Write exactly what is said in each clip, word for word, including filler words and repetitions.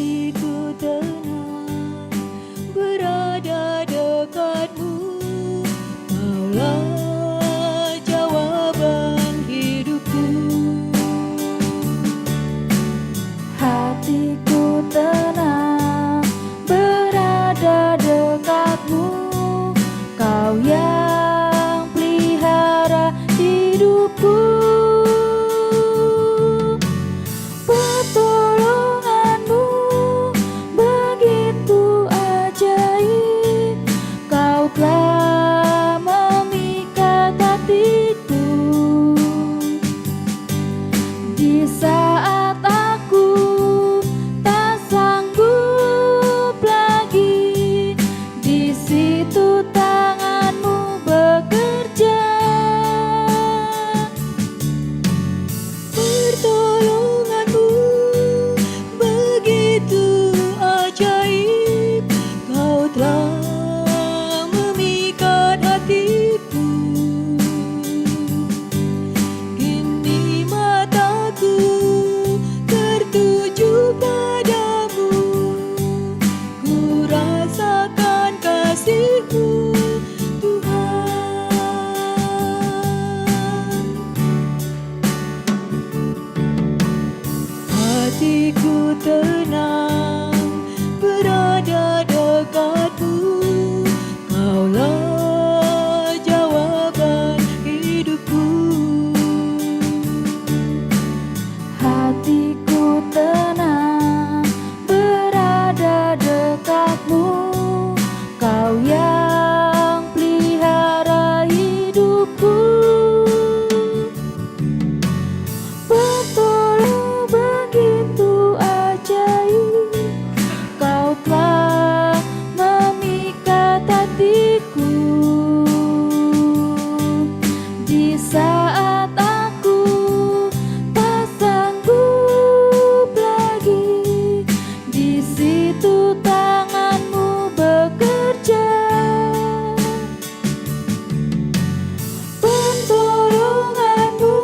Hatiku tenang, berada dekatmu, kaulah jawaban hidupku. Hatiku tenang, berada dekatmu, kau yang pelihara hidupku. Pertolonganmu begitu ajaib, kau telah memikat hatiku. Di saat aku tak sanggup lagi, di situ tanganmu bekerja. Pertolonganmu begitu ajaib, kau telah memikat hatiku. Kini mataku tertuju padamu, ku rasakan kasih-Mu, Tuhan. Hatiku tenang, berada dekat-Mu, Kaulah jawaban hidupku. Hatiku tenang, berada dekat-Mu, Kau yang pelihara hidupku. Pertolongan begitu ajaib, Kau telah memikat hatiku. Di saat aku tak sanggup lagi, di situ tangan-Mu bekerja. Pertolongan-Mu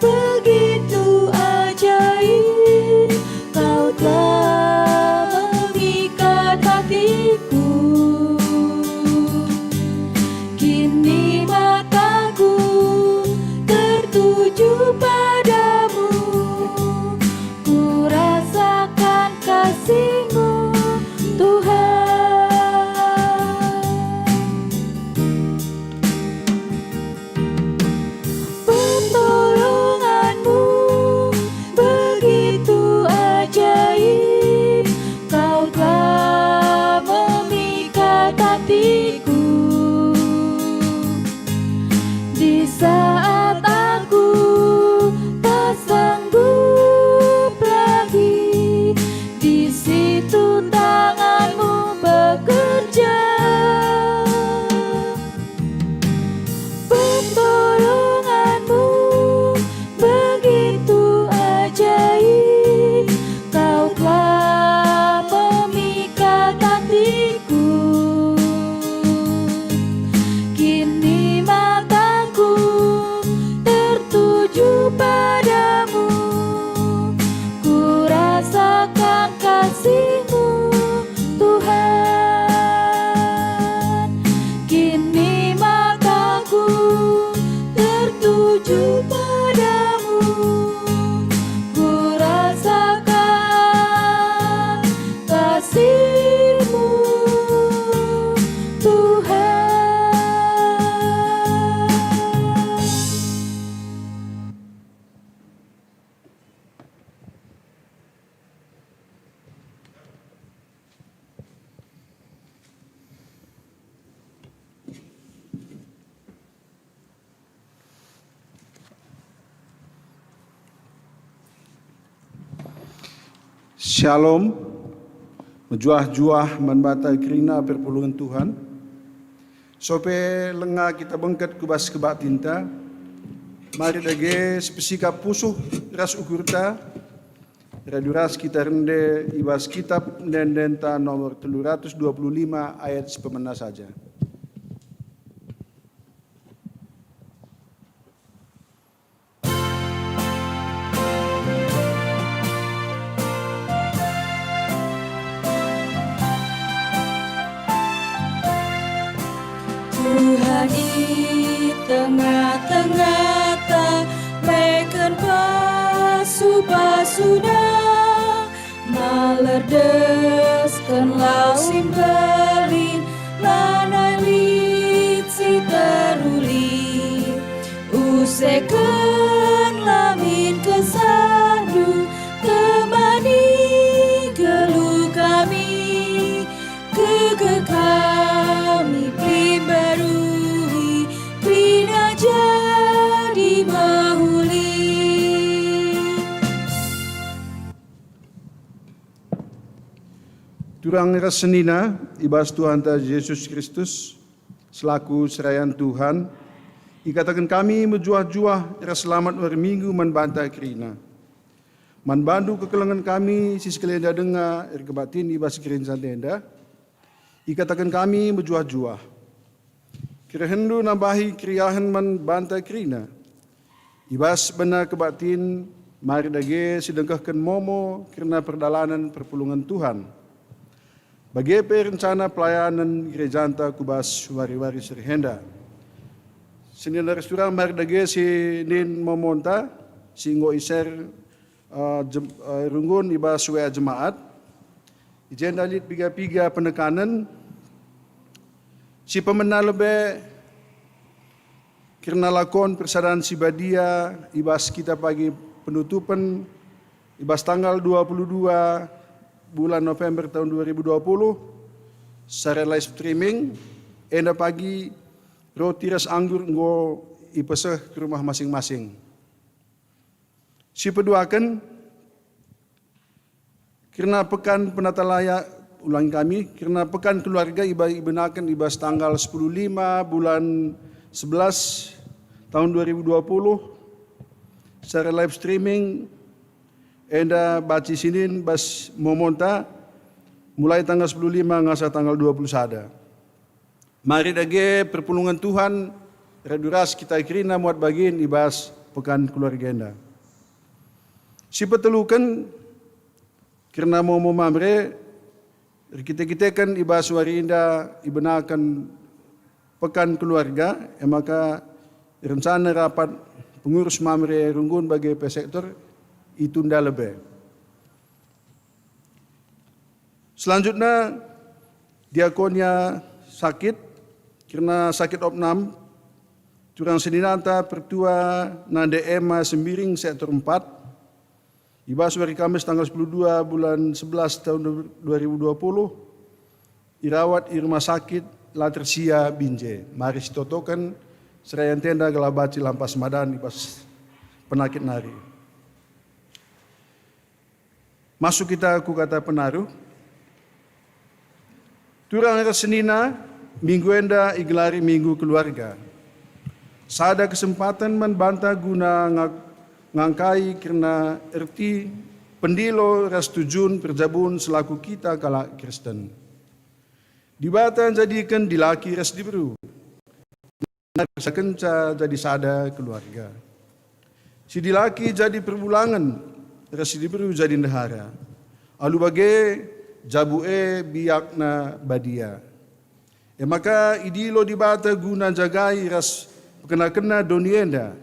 begitu ajaib, Kau telah memikat hatiku. Kini mataku tertuju padamu, ku rasakan kasih-Mu, Tuhan. Pertolongan-Mu begitu ajaib, Kau telah memikat hatiku. Di saat aku tak sanggup lagi, di situ tangan-Mu bekerja. Pertolongan-Mu begitu ajaib, Kau telah memikat hatiku. Kini mataku tertuju padamu, ku rasakan kasih-Mu, Tuhan. Kini mataku tertuju padamu, ku rasakan kasih-Mu, Tuhan. Shalom. Mejuah-juah man banta kerina perpulungen Tuhan. Sope lenga kita bengket ku bas kebaktinta, mari dage sipesikap pusuh ras ukurta, radu ras kita rende i bas Kitap Ende-endenta nomor telu ratus dua puluh lima ayat si pemena saja. I tengah-tengahta meken pasu-pasuna, maler desken lau si mbelin, lanai lit si teruli. Useken lamin kesahndu, temani geluh kami, gegeh kami pemberui, kerina jadi mehuli. Turang ras senina i bas Tuhanta Jesus Kristus, selaku serayan Tuhan, ikataken kami mejuah-juah ras selamat wari Minggu man banta kerina. Man bandu kekelengen kami si sekalenda denga erkebaktin i bas gereja enda, ikataken kami mejuah-juah. Kerehenndu nambahi keriahen man banta kerina. I bas bena kebaktin, mari dage sidengkehken momo kerna perdalanen perpulungen Tuhan. Bage pe rencana pelayanen gerejanta ku bas wari-wari si reh enda. Senina ras turang, mari dage sinin momonta si enggo i-share, eh, jem-, eh, runggun i bas W A jemaat. I jenda lit piga-piga penekanen si pemena lebe kerna lakon persadan si badia i bas kita pagi penutupen i bas tanggal dua puluh dua bulan November tahun dua ribu dua puluh, secara live streaming, enda pagi roti ras anggur enggo ipeseh ke rumah masing-masing. Si peduaken, kerna Pekan Penatalayak, ulangi kami, kerna Pekan Keluarga iba-, ibenaken i bas tanggal sepuluh lima bulan sebelas tahun dua ribu dua puluh, secara live streaming, enda banci sinin bas momonta, mulai tanggal sepuluh lima ngasa tanggal dua puluh sada. Mari dage perpulungen Tuhan radu ras kita kerina muat bagin i bas Pekan Keluarga enda. Si peteluken, kerna momo Mamre, erkite-kiteken i bas wari enda ibenaken Pekan Keluarga, e maka rencana rapat pengurus Mamre runggun bage pe sektor itunda lebe. Selanjutna, diakonia sakit, kerna sakit opnam, turang seninanta Pertua Nande Ema Sembiring sektor empat, i bas wari Kamis tanggal sepuluh dua bulan sebelas tahun dua ribu dua puluh, irawat i rumah sakit La Tersia Binjai. Mari sitotoken serayan tenda gelah banci lampas madan i bas penakit nari. Masuk kita ku kata penaruh. Turang ras senina, minggu enda igelari Minggu Keluarga. Sada kesempaten man banta guna ngak-, ngangkai kerna erti, pendilo ras tujun perjabun selaku kita kalak Kristen. Dibata njadiken dilaki ras diberu. Ersakenca jadi sada keluarga. Si dilaki jadi perbulangen, ras si diberu jadi ndehara. Alu bage, jabu e biakna badia. E maka idilo Dibata guna njagai ras pekena-kena doni enda.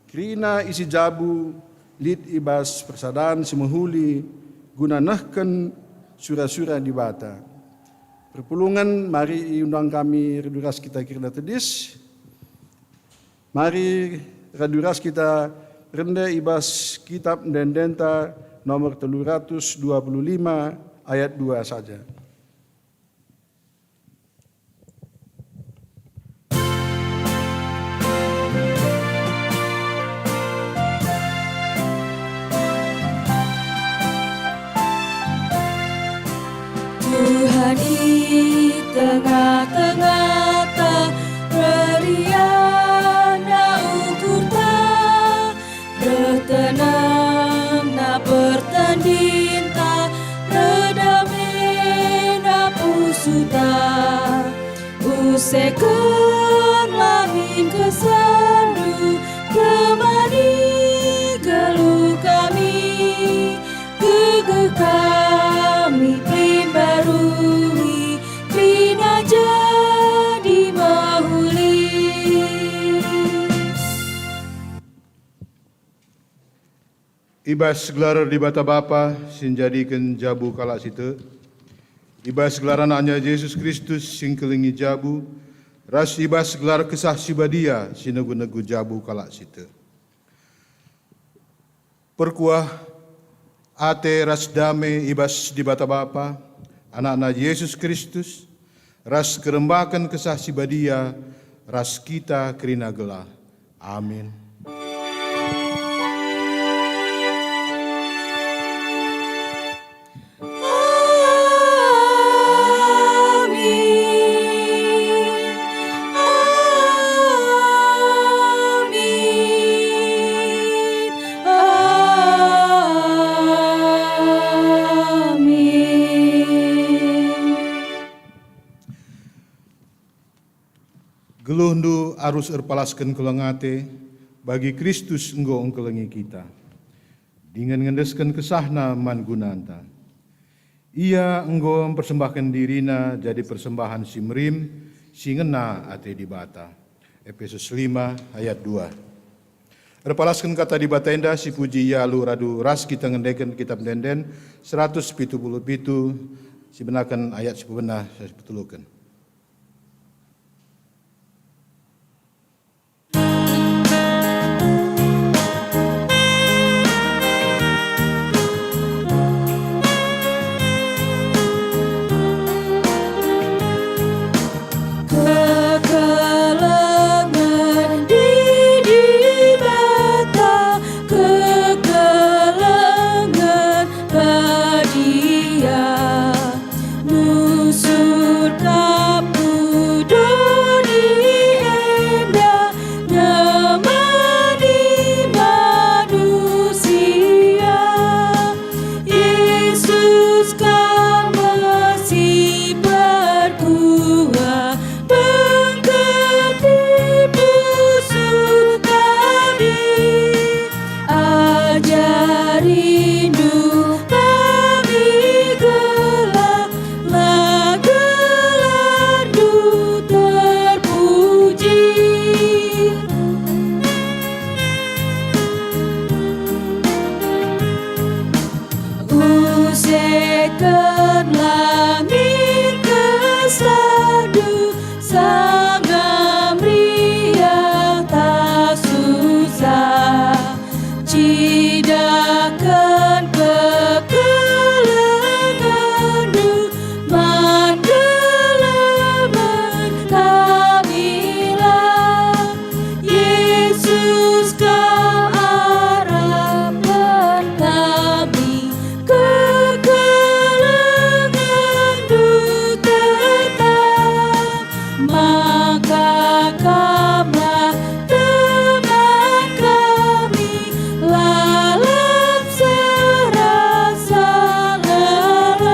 Kerina isi jabu lit i bas persadan si mehuli guna nehken sura-sura Dibata. Perpulungen, mari iundang kami radu ras kita kerina tedis. Mari radu ras kita rende i bas kitab Ende-endenta nomor telu ratus dua puluh lima ayat dua saja. Tuhan i tengah-tengahta, meriahna ukurta, reh tenangna pertandinta, reh damena pusuhta. Useken lamin kesandu, temani geluh kami, gegeh kami pembarui, kerina jadi mehuli. I bas gelar Dibata Bapa si njadiken jabu kalak si tek, i bas gelar Anaknya Jesus Kristus si ngkelengi jabu, ras i bas gelar Kesah Si Badia si negu-negu jabu kalak si tek. Perkuah ate ras dame i bas Dibata Bapa, Anakna Jesus Kristus, ras kerembaken Kesah Si Badia ras kita kerina gelah. Amin. Amin. Amin. Amin. Geluhndu arus erpalasken keleng ate, bagi Kristus enggo engkelengi kita, dingen ngendesken kesahNa man gunanta. Ia enggo mpersembahken diriNa jadi persembahen si merim, si ngena ate Dibata. Epesus lima ayat dua. Erpalasken kata Dibata enda si puji i alu radu ras kita ngendeken Kitap Ende-enden seratus pitu puluh pitu, sibenaken ayat si pebena, si peteluken. Kekelengen di Dibata, kekelengen badia, nusur kam ku doni enda, nemani manusia. Yesus, Kam me si perkuah, bengket i pusuh kami. Ajarindu kami gelah, la gelarNdu terpuji. Usekenlah min kesahndu, sanga meriah tah susah. Cidahken kekelengenNdu man kelemen kami lah. Yesus, Kam arahken kami, kekelengenNdu tetap, maka Kamlah teman kami, lalap serasa lalap.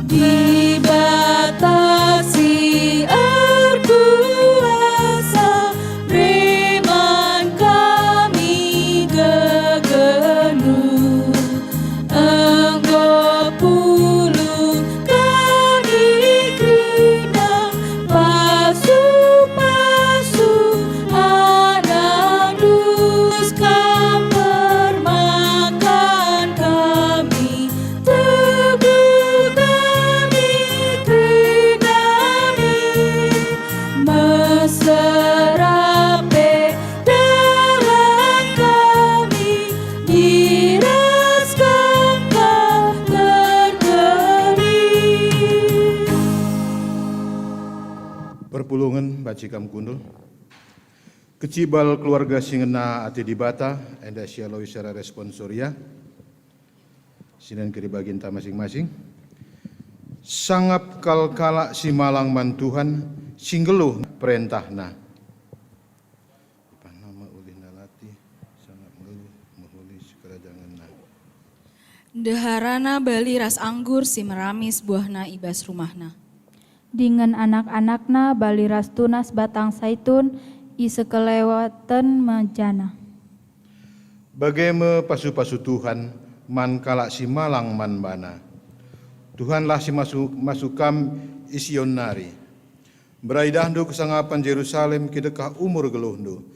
Dibata si erkuasa, bere man kami gegehndu. Enggo pulung kami kerina, pasu-pasu anakNdu. Kam permakan kami, teguh kami, kerinami, mesera pe dalan kami, dirasken Kam terkeri. Perpulungen banci kam kundul. Kecibal keluarga si ngena ate Dibata, enda sialoi secara responsoria, si nen keribaginta masing-masing. Sangap kal kalak si malang man Tuhan, si nggeluh perentahNa. Ipahna me ulih nalati, sangap nggeluh mehuli sikerajangenna. Ndeharana bali ras anggur si meramis buahna i bas rumahna. Dingen anak-anakna bali ras tunas batang saitun i sekelewaten mejana. Bage me pasu-pasu Tuhan man kalak si malang man baNa. Tuhanlah si masu-, masu kam i Sion nari. Mberai idahndu kesangapen Jerusalem, kidekah umur geluhndu.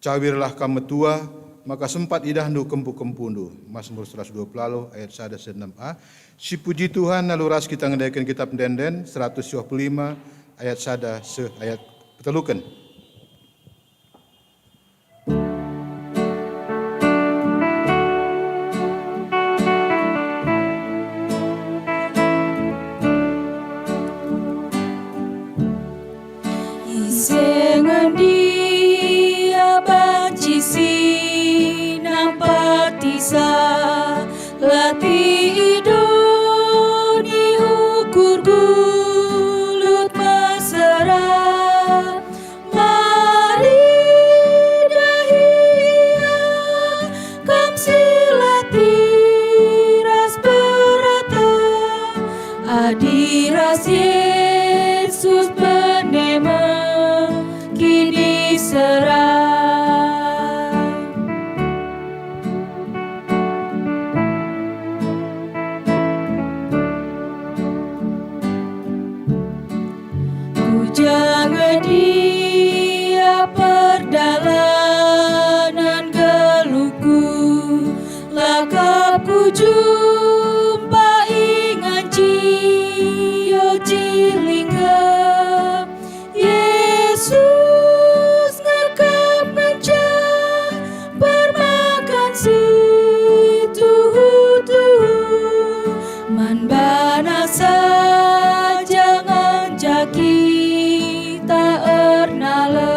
Cawirlah kam metua, maka sempat idahndu kempu-kempundu. Masmur seratus dua puluh ayat sada seh enam a. Sipuji Tuhan, alu ras kita ngendeken Kitab Ende-enden seratus dua puluh lima ayat sada seh ayat peteluken. Ise nge ndia banci si nampati salati i doni ukur gulut mesera? Mari dahi ia, kam si la tiras berata, adi ras Yesus bene me kinitera. Ku ja nge ndia perdalanen geluhku, la kap kujumpai ngenci o cilingga. Yesus ngakap ngenca permakan si tuhu-tuhu, man baNa saja ngenca kita ernalem.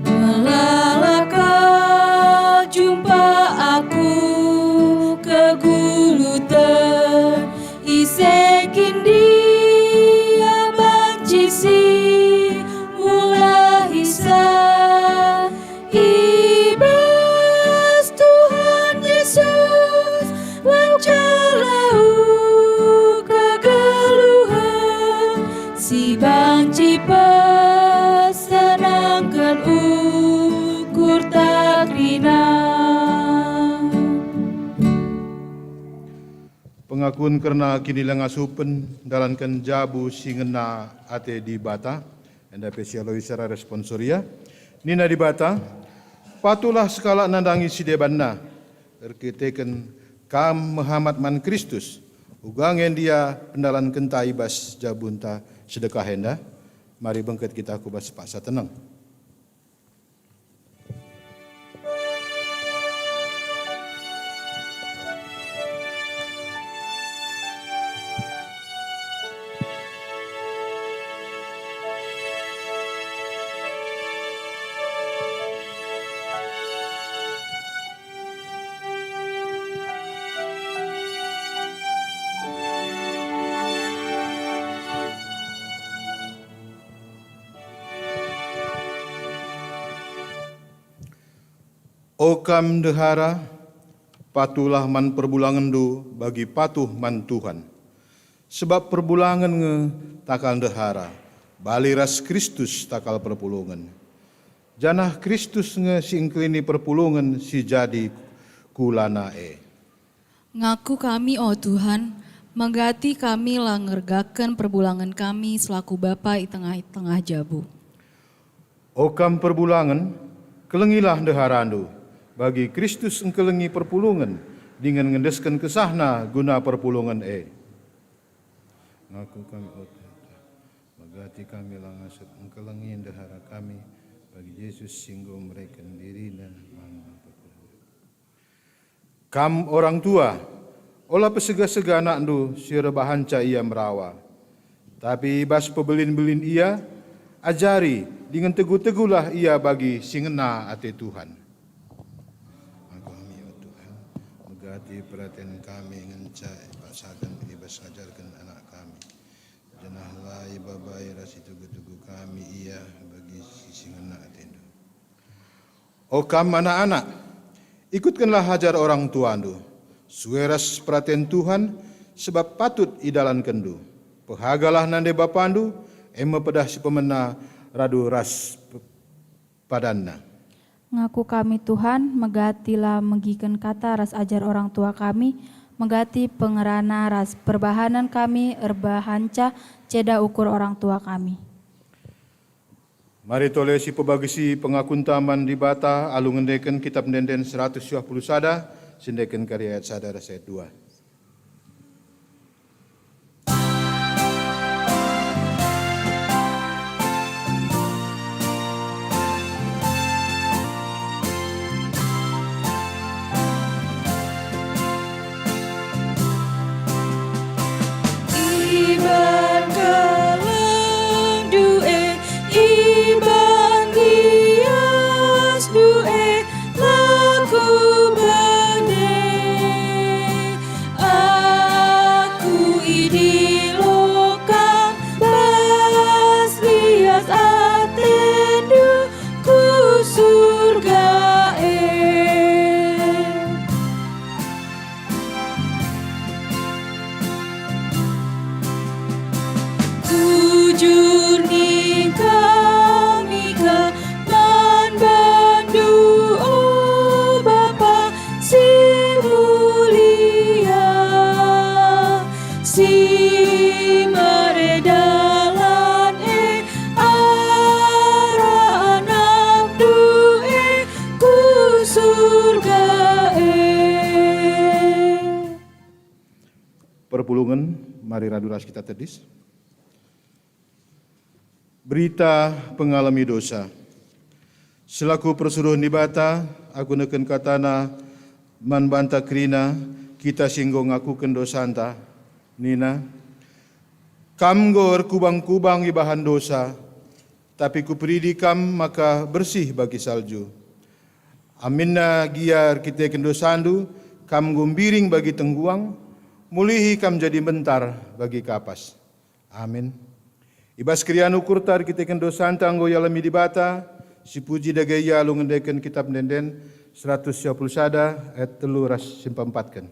Melala ka jumpa aku kegeluhen, ise kin ndia banci si mulahisa. I bas Tuhan Yesus lau calaku kegeluhen, si banci pesenangken ukur tak kerina. Pengakun kerna kinilangasupen ndalanken jabu si ngena ate Dibata, enda pe si Aloysia ras Responsoria. Nina Dibata, "Patuhlah sekalak nandangi si debanna, erkiteken kam mehamat man Kristus, uga nge ndia pendalankenta i bas jabunta sedekah enda." Mari bengket kita ku bas paksa teneng. O kam ndehara, patuhlah man perbulangenndu bagi patuh man Tuhan. Sebab perbulangen nge takal ndehara, bali ras Kristus takal perpulungen. Janah Kristus nge si engkelini perpulungen si jadi kulana e. Ngaku kami, o Tuhan, megati kami la ngergaken perbulangen kami selaku bapa i tengah-tengah jabu. O kam perbulangen, kelengilah ndeharandu, bagi Kristus engkelengi perpulungen dingen ngendesken kesahNa guna perpulungen e. Ngaku kami, o Tuhan, megati kami la ngasup engkelengi ndehara kami, bagi Jesus si enggo mereken diriNa man perpulungen. Kam orang tua, ola pesega-sega anakndu si erbahanca ia merawa. Tapi i bas pebelin-belin ia, ajari dingen tegu-tegulah ia bagi si ngena ate Tuhan. Aku kami, o Tuhan, megati peraten kami ngenca ipaksaken i bas ngajarken anak kami, janah la ibabai ras itugu-tugu kami ia bagi si, si ngena atendu. O kam anak-anak, ikutkenlah ajar orang tuandu, sue ras peraten Tuhan, sebab patut idalankenndu. Pehagalah nande bapandu, e me pedah si pemena radu ras pe-, padanna. Ngaku kami, Tuhan, megati la megiken kata ras ajar orang tua kami, megati pengerana ras perbahanen kami erbahanca ceda ukur orang tua kami. Mari tole sipebagesi pengakunta man Dibata alu ngendeken Kitap Ende-enden seratus dua puluh sada, siendeken kari ayat sada ras ayat dua. I bas kelengndu e, i bas liasndu e, la kubene. Aku idilo Kam bas lias atendu ku Surga e. Bujur ning kami ka man bandu, o Bapa si mulia, si mere dalan e arah anakndu e ku Surga e. Perpulungen, mari radu ras kita tedis. Berita pengalemi dosa. Selaku persuruhen Dibata, aku neken katana man banta kerina kita si enggo ngakuken dosanta, nina, "Kam enggo erkubang-kubang ibahan dosa, tapi Kuperidi kam maka bersih bagi salju. Aminna gia erkiteken dosandu, kam enggo mbiring bagi tengguang, mulihi kam jadi mbentar bagi kapas." Amin. I bas keriahen ukurta erkiteken dosanta enggo ialemi Dibata, sipuji dage Ia alu ngendeken Kitap Ende-enden seratus dua puluh sada ayat telu ras si peempatken.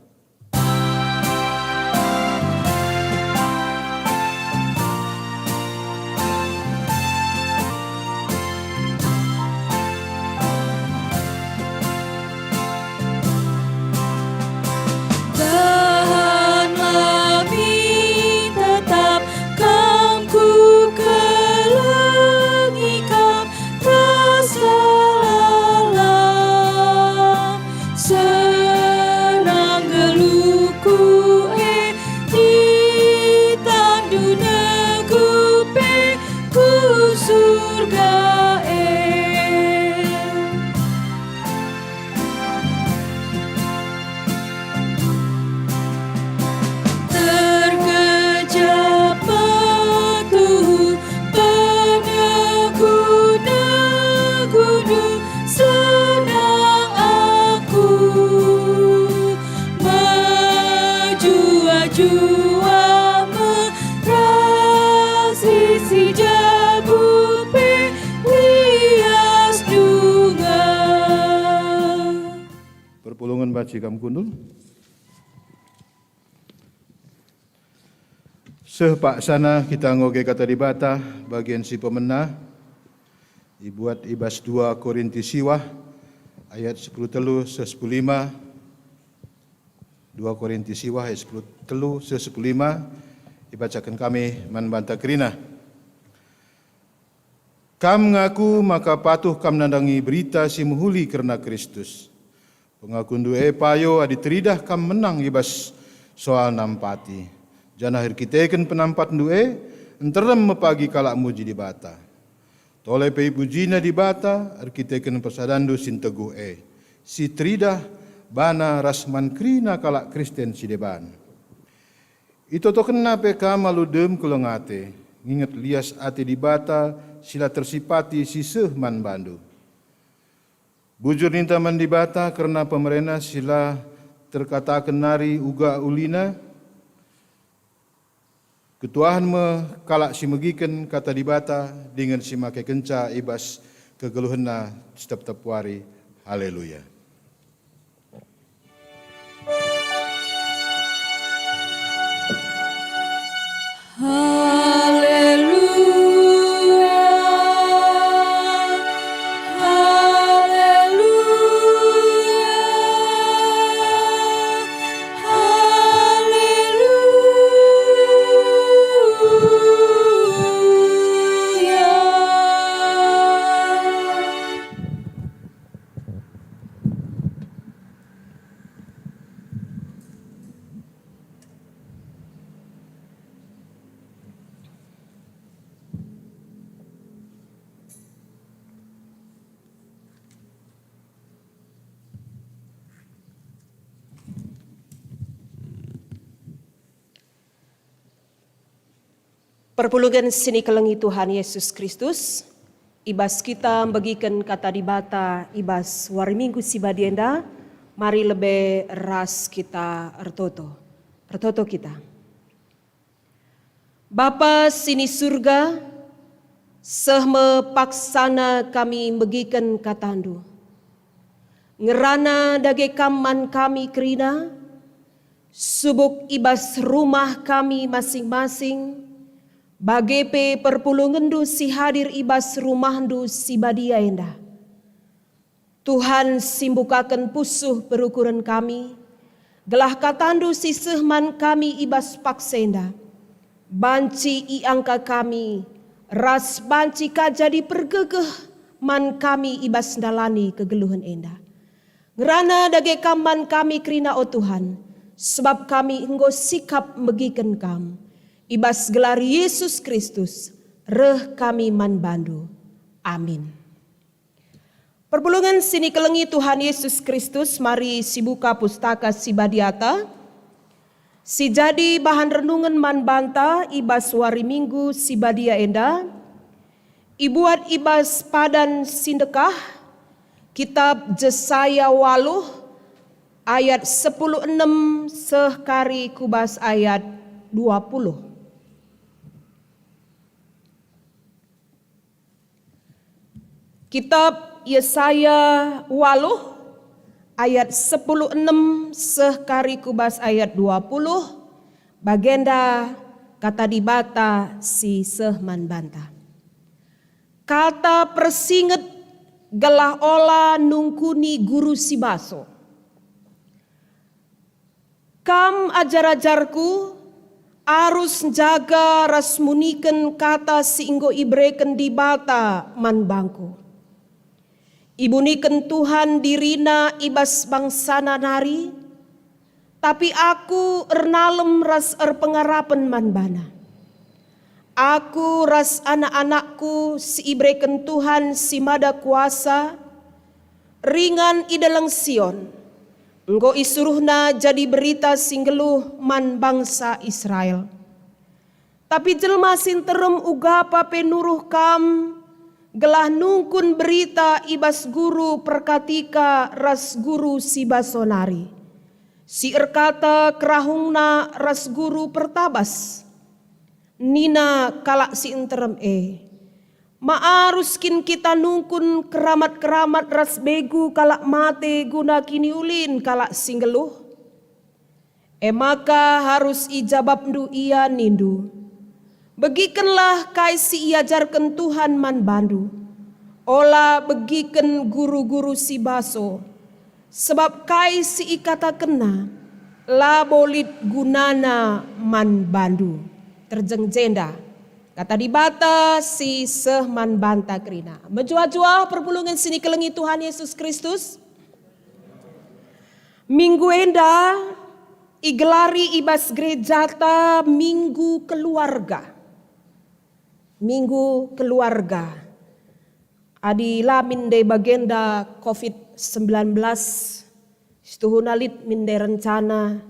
Tahanlah min tetap kam kukelengi kam rasa lalap. Senang geluhku e, di tandu negup e ku Surga e. Terkejap metuhu penegu-negundu, senang aku mejua-jua merasi si jabu pe lias denga. Perpulungen banci kam kundul. Seh paksana kita ngoge Kata Dibata, bagian si pemena, ibuat i bas dua Korinti siwah ayat sepuluh telu seh sepuluh lima. Dua Korinti siwah ayat sepuluh telu seh sepuluh lima, ibacaken kami man banta kerina. Kam ngaku maka patuh kam nandangi Berita si Mehuli kerna Kristus. Pengakundu e payo adi teridah kam menang i bas soal nampati, janah erkiteken penampatndu e, nterem me pagi kalak muji Dibata. Tole pe ipujina Dibata erkiteken persadanndu si nteguh e, si teridah bana ras man kerina kalak Kristen si deban. Itotokenna pe kam alu dem keleng ate, nginget lias ate Dibata si la tersipati si seh man bandu. Bujur ninta man Dibata kerna pemerena si la terkataken nari uga ulina, ketuahen me kalak si megiken Kata Dibata dingen si makekenca i bas kegeluhenna si tep-tep wari. Haleluya. Haleluya, haleluya. Perpulungen si nikelengi Tuhan Yesus Kristus, i bas kita mbegiken Kata Dibata i bas wari Minggu si badia enda, mari lebe ras kita ertoto. Ertoto kita. Bapa si ni Surga, seh me paksana kami mbegiken KataNdu. Ngerana dage Kam man kami kerina, subuk i bas rumah kami masing-masing, bage pe perpulungenNdu si hadir i bas rumahNdu si badia enda. Tuhan si mbukaken pusuh perukuren kami, gelah KataNdu si seh man kami i bas paksa enda, banci iangka kami, ras banci ka jadi pergegeh man kami i bas ndalani kegeluhen enda. Ngerana dage Kam man kami kerina, o Tuhan, sebab kami enggo sikap megiken Kam. I bas gelar Yesus Kristus, reh kami man baNdu. Amin. Perpulungen si nikelengi Tuhan Yesus Kristus, mari sibuka Pustaka Si Badiata, si jadi bahan renungen man banta i bas wari Minggu si badia enda, ibuat i bas padan si ndekah, Kitap Jesaya waluh ayat sepuluh enem seh kari ku bas ayat dua puluh. Kitap Yesaya waluh ayat sepuluh enem seh kari ku bas ayat dua puluh, bagenda Kata Dibata si seh man banta. Kata persinget gelah ola nungkuni guru si baso. Kam ajar-ajarku arus njaga ras muniken kata si enggo ibereken Dibata man bangku. Ibuniken Tuhan diriNa i bas bangsaNa nari, tapi aku ernalem ras erpengarapen man baNa. Aku ras anak-anakku si ibereken Tuhan si Mada Kuasa, ringan i deleng Sion, enggo isuruhNa jadi berita si nggeluh man bangsa Israel. Tapi jelma si nterem ugapa pe nuruh kam, gelah nungkun berita i bas guru perkatika ras guru si baso nari, si erkata kerahungna ras guru pertabas. Nina kalak si nterem e, "Ma arus kin kita nungkun keramat-keramat ras begu kalak mate guna kiniulin kalak si nggeluh?" E maka arus ijabapndu ia, nindu, "Begikenlah kai si iajarken Tuhan man bandu. Ola begiken guru-guru si baso, sebab kai si ikatakenna labo lit gunana man bandu." Terjeng jenda Kata Dibata si seh man banta kerina. Mejuah-juah perpulungen si nikelengi Tuhan Yesus Kristus. Minggu enda igelari i bas gerejata Minggu Keluarga. Minggu Keluarga. Adi la min ndai bagenda covid sembilan belas, situhuna lit min ndai rencana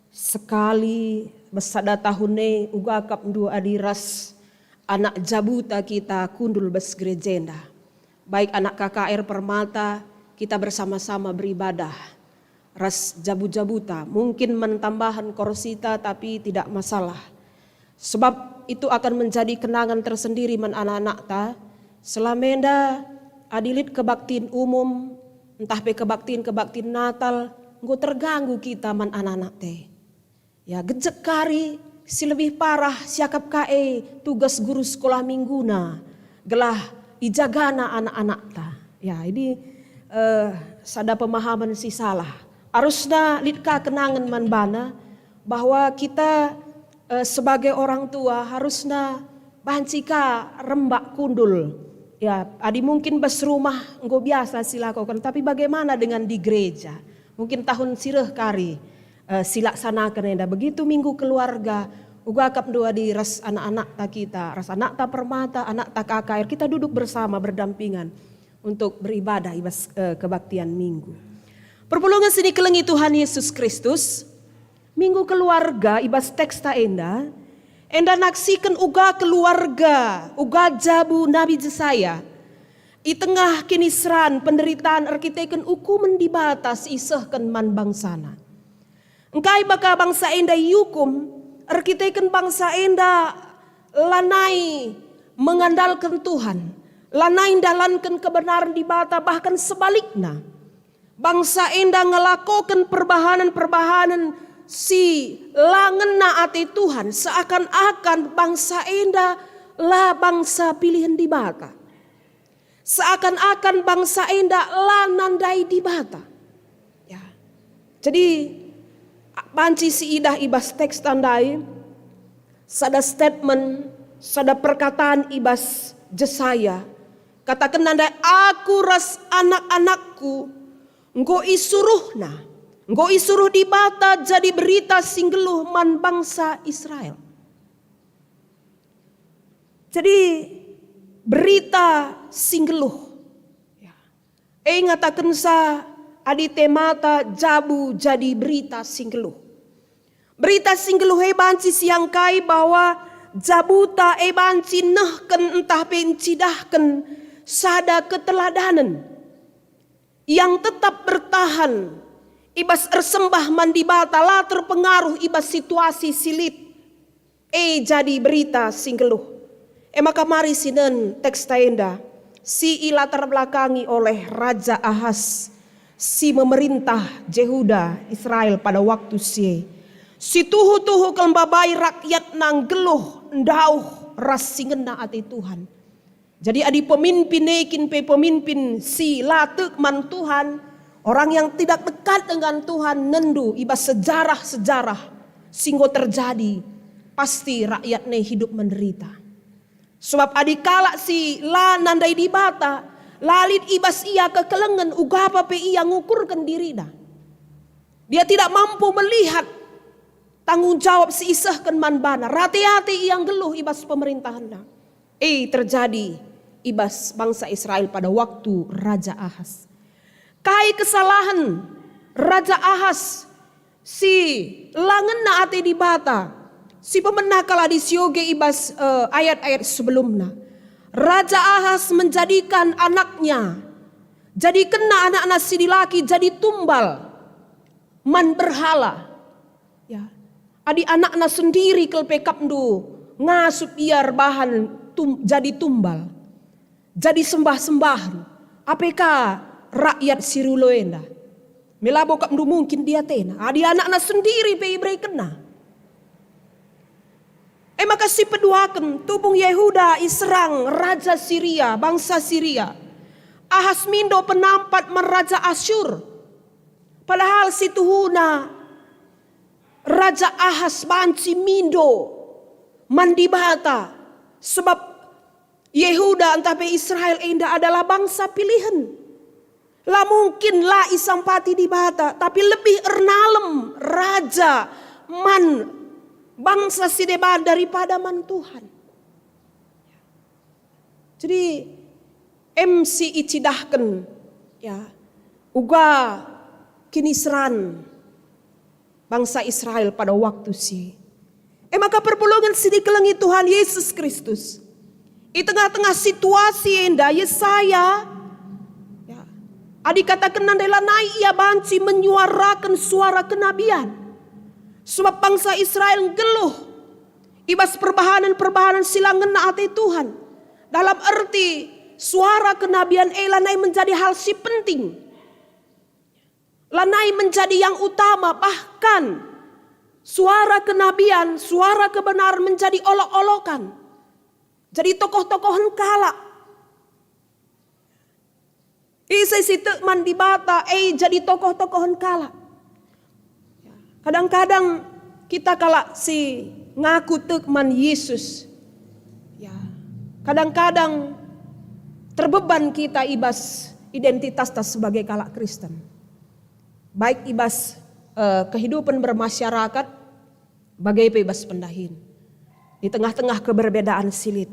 sekali bas sada tahun e uga akapndu adi ras anak jabuta kita kundul bas gereja enda. Baik anak K K R Permata, kita bersama-sama beribadah ras jabu-jabuta. Mungkin man tambahan korsita, tapi tidak masalah. Sebab itu akan menjadi kenangan tersendiri man anak-anakta. Selama enda, adi lit kebaktin umum, ntah pe kebaktin-kebaktin Natal, enggo terganggu kita man anak-anakta. Ya, gejek kari si lebih parah siakap ka e tugas guru sekolah mingguna, gelah ijagana anak-anakta. Ya, ini, eh, sada pemahaman si salah. Arusna lit ka kenangen man bana bahwa kita, eh, sebagai orang tua harusna banci ka rembak kundul. Ya, adi mungkin bas rumah enggo biasa silakoken, tapi bagaimana dengan di gereja? Mungkin tahun si reh kari, eh, silaksanaken enda. Begitu Minggu Keluarga, uga akapndu adi ras anak-anakta kita, ras anakta Permata, anakta K K R, kita duduk bersama berdampingan untuk beribadah i bas, eh, kebaktian Minggu. Perpulungen si nikelengi Tuhan Yesus Kristus, Minggu Keluarga i bas teksta enda, Enda naksiken uga keluarga, uga jabu Nabi Jesaya. I tengah kiniseran, penderitaan erkiteken ukumen Dibata si isehken man bangsaNa. Engkai maka bangsa enda iukum? Erkiteken bangsa enda lanai mengandalken Tuhan, lanai ndalanken kebenaran Dibata, bahkan sebalikna. Bangsa enda ngelakoken perbahanen-perbahanen si la ngena ate Tuhan, seakan-akan bangsa enda la bangsa pilihen Dibata. Seakan-akan bangsa enda la nandai Dibata. Ya. Jadi, banci siidah i bas teks ndai, sada statement, sada perkataan i bas Jesaya. Katakenna ndai, "Aku ras anak-anakku enggo isuruhNa, enggo isuruh Dibata jadi berita si nggeluh man bangsa Israel." Jadi, berita si nggeluh. Ya. E ngatakensa adi temata jabu jadi berita si nggeluh. Berita si nggeluh e banci siangkai bahwa jabuta e banci nehken ntah pe ncidahken sada keteladanen yang tetap bertahan i bas ersembah man Dibata, la terpengaruh i bas situasi si lit. E jadi berita si nggeluh. E maka mari sinen teksta enda, si ilatar belakangi oleh Raja Ahas, si memerintah Jehuda, Israel pada waktu si e. Si tuhu-tuhu kal mbabai rakyatna nggeluh ndauh ras si ngena ate Tuhan. Jadi adi pemimpin e kin pe pemimpin si la tek man Tuhan, orang yang tidak dekat dengan Tuhan, nendu i bas sejarah-sejarah si enggo terjadi, pasti rakyatna e hidup menderita. Sebab adi kalak si la nandai Dibata, la lit i bas ia kekelengen, ugapa pe ia ngukurken dirina. Dia tidak mampu melihat tanggung jawab si isehken man bana. Rate-ate ia nggeluh i bas pemerintahenna. E terjadi i bas bangsa Israel pada waktu Raja Ahas. Kai kesalahen Raja Ahas si la ngena ate Dibata, si pemena kal adi sioge i bas, eh, ayat-ayat sebelumna? Raja Ahas menjadikan anaknya, jadikenna anakna si dilaki jadi tumbal man berhala. Ya. Adi anakna sendiri kal pe kapndu ngasup ia erbahan tum-, jadi tumbal, jadi sembah-sembahen, ape ka rakyat si rulo enda? Me labo kapndu mungkin diatena, adi anakna sendiri pe iberekenna. E maka si peduaken, tubung Yehuda iserang raja Siria, bangsa Siria. Ahas mindo penampat man raja Asyur. Padahal si tuhuna Raja Ahas banci mindo man Dibata, sebab Yehuda ntah pe Israel enda adalah bangsa pilihen. La mungkin la isampati Dibata, tapi lebih ernalem raja man bangsa si deban daripada man Tuhan. Jadi, em si icidahken, ya, uga kiniseran bangsa Israel pada waktu si. E maka perpulungen si dikelengi Tuhan Yesus Kristus, i tengah-tengah situasi enda, Yesaya, ya, adi katakenna ndai lanai ia banci menyuaraken suara kenabian. Sebab bangsa Israel nggeluh i bas perbahanen-perbahanen si la ngena ate Tuhan. Dalam erti, suara kenabian e lanai menjadi hal si penting. Lanai menjadi yang utama, bahkan suara kenabian, suara kebenaran menjadi olok-olokan. Jadi tokoh-tokohen kalak. Ise si tek man Dibata, e jadi tokoh-tokohen kalak. Kadang-kadang kita kalak si ngaku tek man Yesus, ya, kadang-kadang terbeban kita i bas identitasta sebagai kalak Kristen. Baik i bas, eh, kehidupen bermasyarakat, bage pe i bas pendahin. Di tengah-tengah keberbedaan si lit,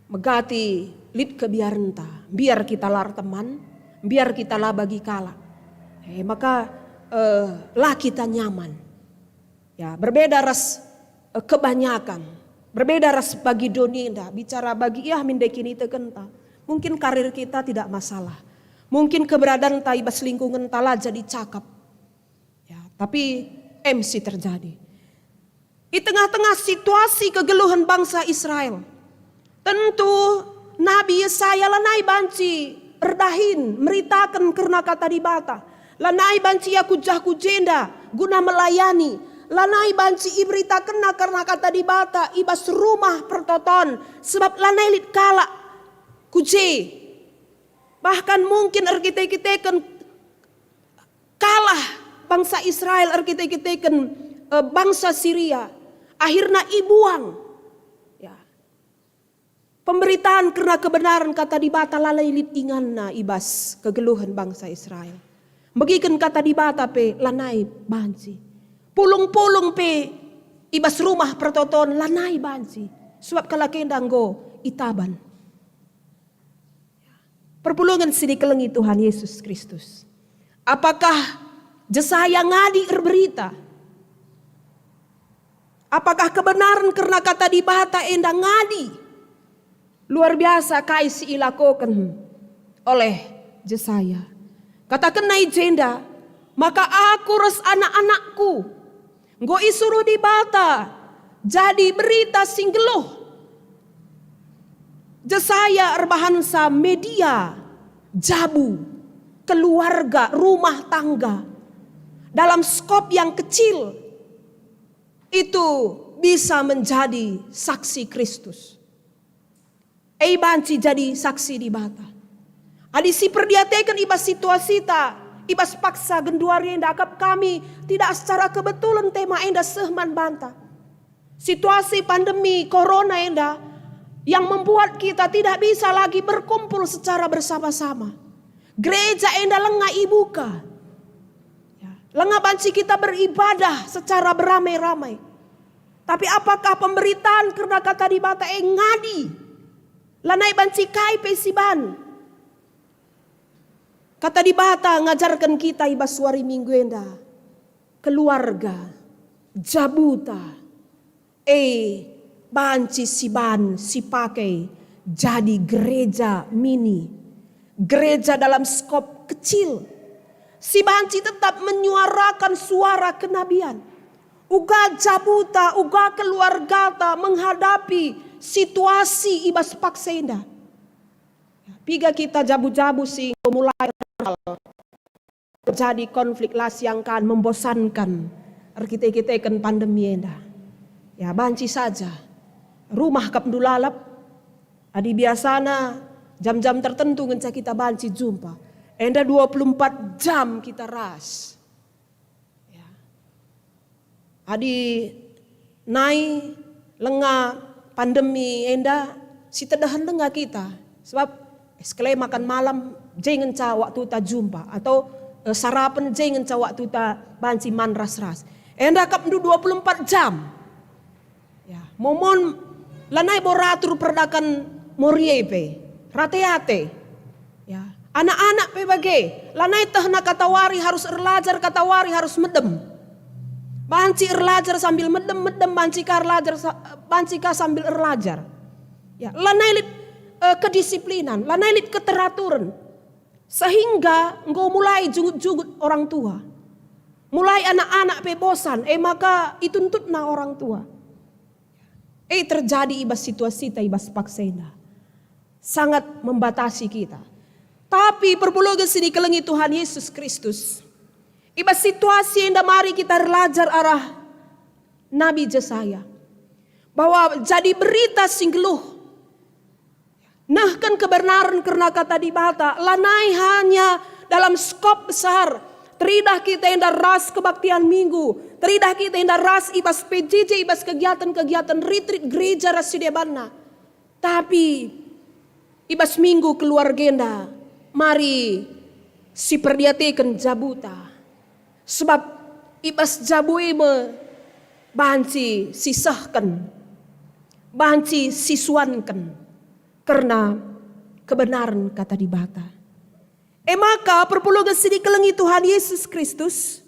megati lit kebiarenta, mbiar kita la erteman, mbiar kita la bagi kalak. Eh, maka, eh, la kita nyaman. Ya, berbeda ras, eh, kebanyakan, Berbeda ras bagi doni enda, bicara bagi ia min ndai kinitekenta. Mungkin karir kita tidak masalah. Mungkin keberadaanta i bas lingkungenta la jadi cakap. Ya, tapi em si terjadi. I tengah-tengah situasi kegeluhen bangsa Israel, tentu Nabi Yesaya lanai banci erdahin meritaken kerna Kata Dibata. Lanai banci ia ku jah ku jenda guna melayani. Lanai banci iberitakenna kerna Kata Dibata i bas Rumah Pertoton, sebab lanai lit kalak ku je. Bahkan mungkin erkite-kiteken kalah bangsa Israel erkite-kiteken, eh, bangsa Siria. Akhirna ibuang. Ya. Pemberitaan kerna kebenaran Kata Dibata lalai lit inganna i bas kegeluhen bangsa Israel. Megiken Kata Dibata pe lanai banci. Pulung-pulung pe i bas Rumah Pertoton lanai banci. Sebab kalak enda enggo itaban. Perpulungen si dikelengi Tuhan Yesus Kristus. Apakah Jesaya ngadi erberita? Apakah kebenaran kerna Kata Dibata enda ngadi? Luar biasa kai si ilakoken oleh Jesaya. Katakenna i jenda, "Maka aku ras anak-anakku enggo isuruh Dibata jadi berita si nggeluh." Jesaya erbahansa media, jabu, keluarga, rumah tangga dalam skop yang kecil itu bisa menjadi saksi Kristus. E banci jadi saksi Dibata. Adi si perdiateken i bas situasita, i bas paksa genduari enda akap kami tidak secara kebetulan tema enda seh man banta. Situasi pandemi corona enda yang membuat kita tidak bisa lagi berkumpul secara bersama-sama. Gereja enda lenga ibuka. Ya, lenga banci kita beribadah secara beramai-ramai. Tapi apakah pemberitaan kerna Kata Dibata e ngadi? Lanai banci kai pe siban. Kata Dibata ngajarken kita i bas wari Minggu enda, keluarga, jabuta, e banci siban sipake jadi gereja mini, gereja dalam skop kecil, si banci tetap menyuarakan suara kenabian. Uga jabuta, uga keluargata menghadapi situasi i bas paksa enda. Piga kita jabu-jabu si enggo mulai terjadi konflik la siangkan, membosankan, erkite-kiteken pandemi enda. Ya, banci saja. Rumah kap ndu lalap, adi biasana jam-jam tertentu ngenca kita banci jumpa. Enda dua puluh empat jam kita ras. Ya. Adi nai lenga pandemi enda, sitedehen denga kita. Sebab, eh, sekali makan malam, je ngenca waktuta jumpa. Atau, eh, sarapen, je ngenca waktuta banci man ras-ras. Enda kap ndu dua puluh empat jam. Ya, momon lanai bo ratur perdakan morie pe, rate-ate. Ya, anak-anak pe bage, lanai tehna katawari harus erlajar, katawari harus medem. Banci erlajar sambil medem, medem banci ka erlajar sa-, banci ka sambil erlajar. Ya, lanai lit, eh, kedisiplinan, lanai lit keteraturen. Sehingga enggo mulai jungut-jungut orang tua. Mulai anak-anak pe bosan, e maka ituntutna orang tua. E terjadi i bas situasita i bas paksa enda. Sangat membatasi kita. Tapi perpulungen si dikelengi Tuhan Yesus Kristus, i bas situasi enda mari kita erlajar arah Nabi Jesaya. Bahwa jadi berita si nggeluh, nehken kebenaran kerna Kata Dibata, lanai hanya dalam skop besar. Teridah kita enda ras kebaktian Minggu, teridah kita enda ras i bas P J J, i bas kegiatan-kegiatan retreat gereja ras si debanna. Tapi i bas Minggu keluarga enda, mari siperdiateken jabuta. Sebab i bas jabu e me banci sisehken, banci sisuanken kerna kebenaran Kata Dibata. E maka, perpulungen si dikelengi Tuhan Yesus Kristus,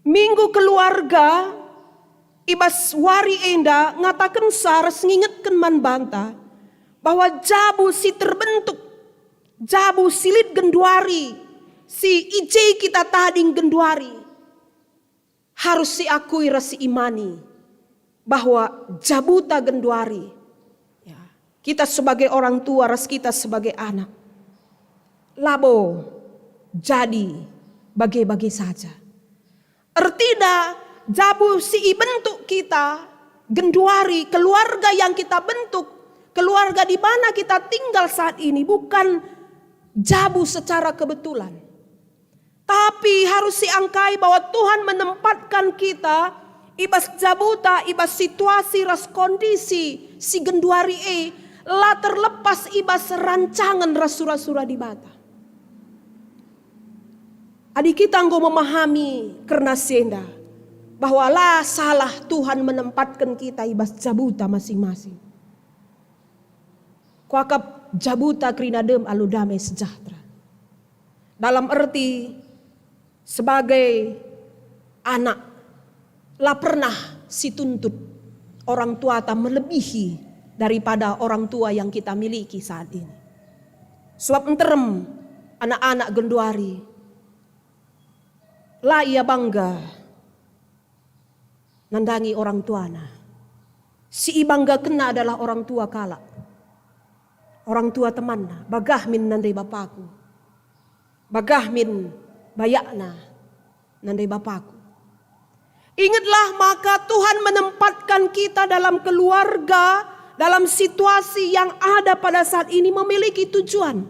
Minggu Keluarga I bas wari enda ngatakenca ras ngingetken man banta bahwa jabu si terbentuk, jabu si lit genduari, si i je kita tading genduari, harus siakui ras siimani bahwa jabuta genduari, ya, kita sebagai orang tua ras kita sebagai anak, labo jadi bage-bage saja. Ertina, jabu si ibentuk kita genduari, keluarga yang kita bentuk, keluarga di mana kita tinggal saat ini, bukan jabu secara kebetulan. Tapi harus siangkai bahwa Tuhan menempatkan kita i bas jabuta, i bas situasi ras kondisi si genduari e, la terlepas i bas rancangan ras sura-sura Dibata. Adi kita enggo memahami kerna si enda, bahwa la salah Tuhan menempatken kita i bas jabuta masing-masing. Kuakap jabuta kerina dem alu damai sejahtera. Dalam erti sebagai anak, la pernah situntut orang tuata melebihi daripada orang tua yang kita miliki saat ini. Sebab nterem anak-anak genduari, la ia bangga nandangi orang tuana. Si ibanggakenna adalah orang tua kalak, orang tua temanna, bagah min nande bapaku, bagah min bayakna nande bapaku. Ingetlah, maka Tuhan menempatkan kita dalam keluarga, dalam situasi yang ada pada saat ini memiliki tujuan.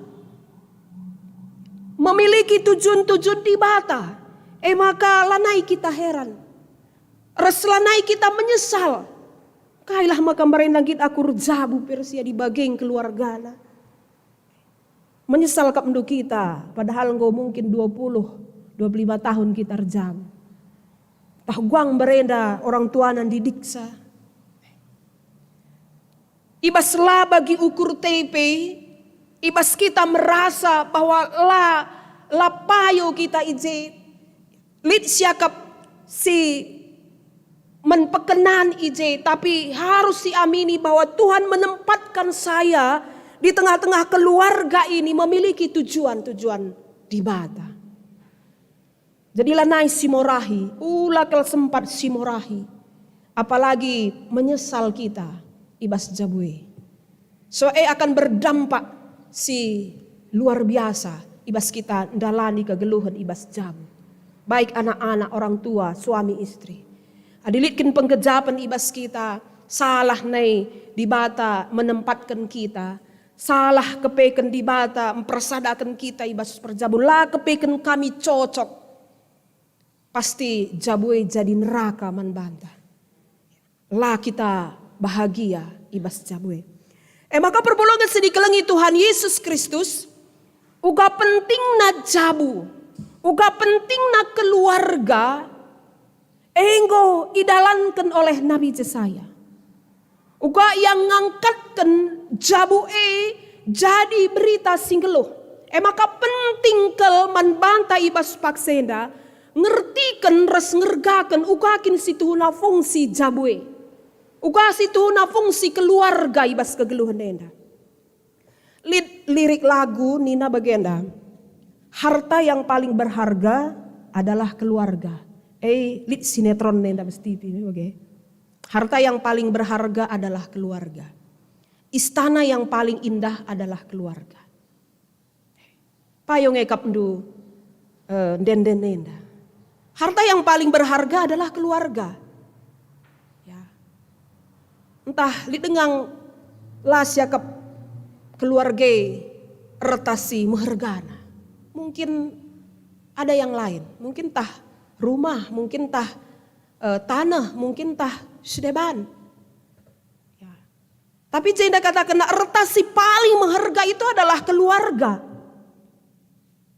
Memiliki tujuan-tujuan Dibata. E maka lanai kita heran. Ras lanai kita menyesal. Kailah maka mbarenda nggit aku erjabu pe ras ia di bageng keluargana. Menyesal kap ndu kita, padahal enggo mungkin dua puluh, dua puluh lima tahun kita erjabu. Tah guang mbarenda orang tuana ndidiksa. I bas la bagi ukur tepe, i bas kita merasa bahwa la, la payo kita i je, lit siakap si menpekenan i je, tapi harus siamini bahwa Tuhan menempatkan saya di tengah-tengah keluarga ini memiliki tujuan-tujuan Dibata. Jadi lanai simorahi, ula kal sempat simorahi, apalagi menyesal kita i bas jabu e. So e akan berdampak si luar biasa i bas kita ndalani kegeluhen i bas jabu. Baik anak-anak, orang tua, suami istri. Adi lit kin penggejapen i bas kita, salah nai Dibata menempatken kita, salah kepeken Dibata mpersadaken kita i bas perjabu, la kepeken kami cocok, pasti jabu e jadi neraka man banta. La kita bahagia i bas jabu e. E maka perpulungen si dikelengi Tuhan Yesus Kristus, uga pentingna jabu, uga pentingna keluarga, enggo idalanken oleh Nabi Jesaya. Uga ia ngangkatken jabu e jadi berita si nggeluh. E maka penting kal man banta i bas paksa enda, ngertiken ras ngergaken uga kin situhuna fungsi jabu e. Uga situhuna fungsi keluarga i bas kegeluhen enda. Lit lirik lagu nina bagenda, "Harta yang paling berharga adalah keluarga." Eh, lit sinetron enda bas T V me bage. "Harta yang paling berharga adalah keluarga. Istana yang paling indah adalah keluarga." Payo nge kap ndu, eh, nden-nden enda. Harta yang paling berharga adalah keluarga. Ya. Ntah lit denga la siakap keluarga e erta si mehergana. Mungkin ada yang lain, mungkin tah rumah, mungkin tah, eh, taneh, mungkin tah sedeban. Ya. Tapi jenda katakenna erta si paling meherga itu adalah keluarga.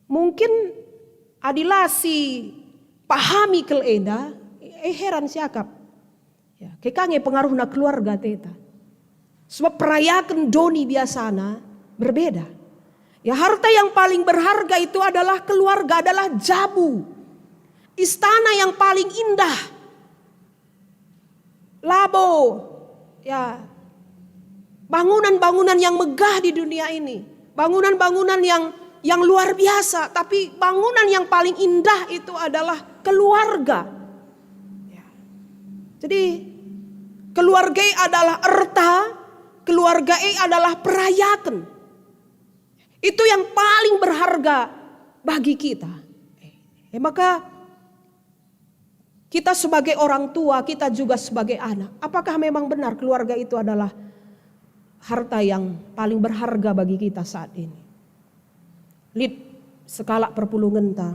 Mungkin adi la si pahami kal enda, eh, heran siakap. Ya, keke nge pengaruhna keluarga ateta. Sebab perayaken doni biasana berbeda. Ya, harta yang paling berharga itu adalah keluarga, adalah jabu. Istana yang paling indah. Labo, ya, bangunan-bangunan yang megah di dunia ini, bangunan-bangunan yang yang luar biasa, tapi bangunan yang paling indah itu adalah keluarga. Ya. Jadi, keluarga adalah erta, keluarga adalah perayaken. Itu yang paling berharga bagi kita. Eh, maka kita sebagai orang tua, kita juga sebagai anak. Apakah memang benar keluarga itu adalah harta yang paling berharga bagi kita saat ini? Lit sekalak perpulungenta,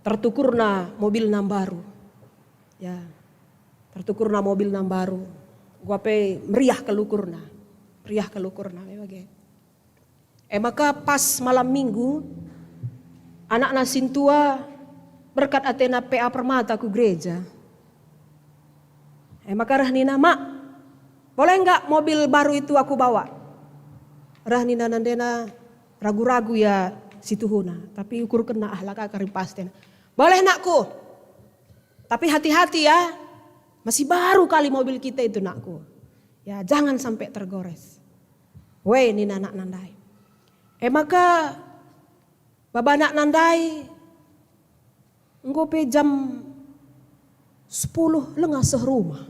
tertukurna mobilna mbaru. Ya, tertukurna mobilna mbaru. Gua pe meriah kal ukurna. Meriah kal ukurna, me bage. E maka pas malam minggu, anakna sintua berkat atena P A Permata ku gereja. E maka reh nina, "Mak, boleh enggak mobil baru itu aku bawa?" Reh nina nandena, ragu-ragu ia situhuna, tapi ukurkenna, "Ah, la ka kari pasten." "Boleh, nakku. Tapi hati-hati ya, masih baru kali mobil kita itu, nakku. Ya, jangan sampai tergores." "We," nina anakna ndai. E maka baba anakna ndai enggo pe jam sepuluh langa seh rumah.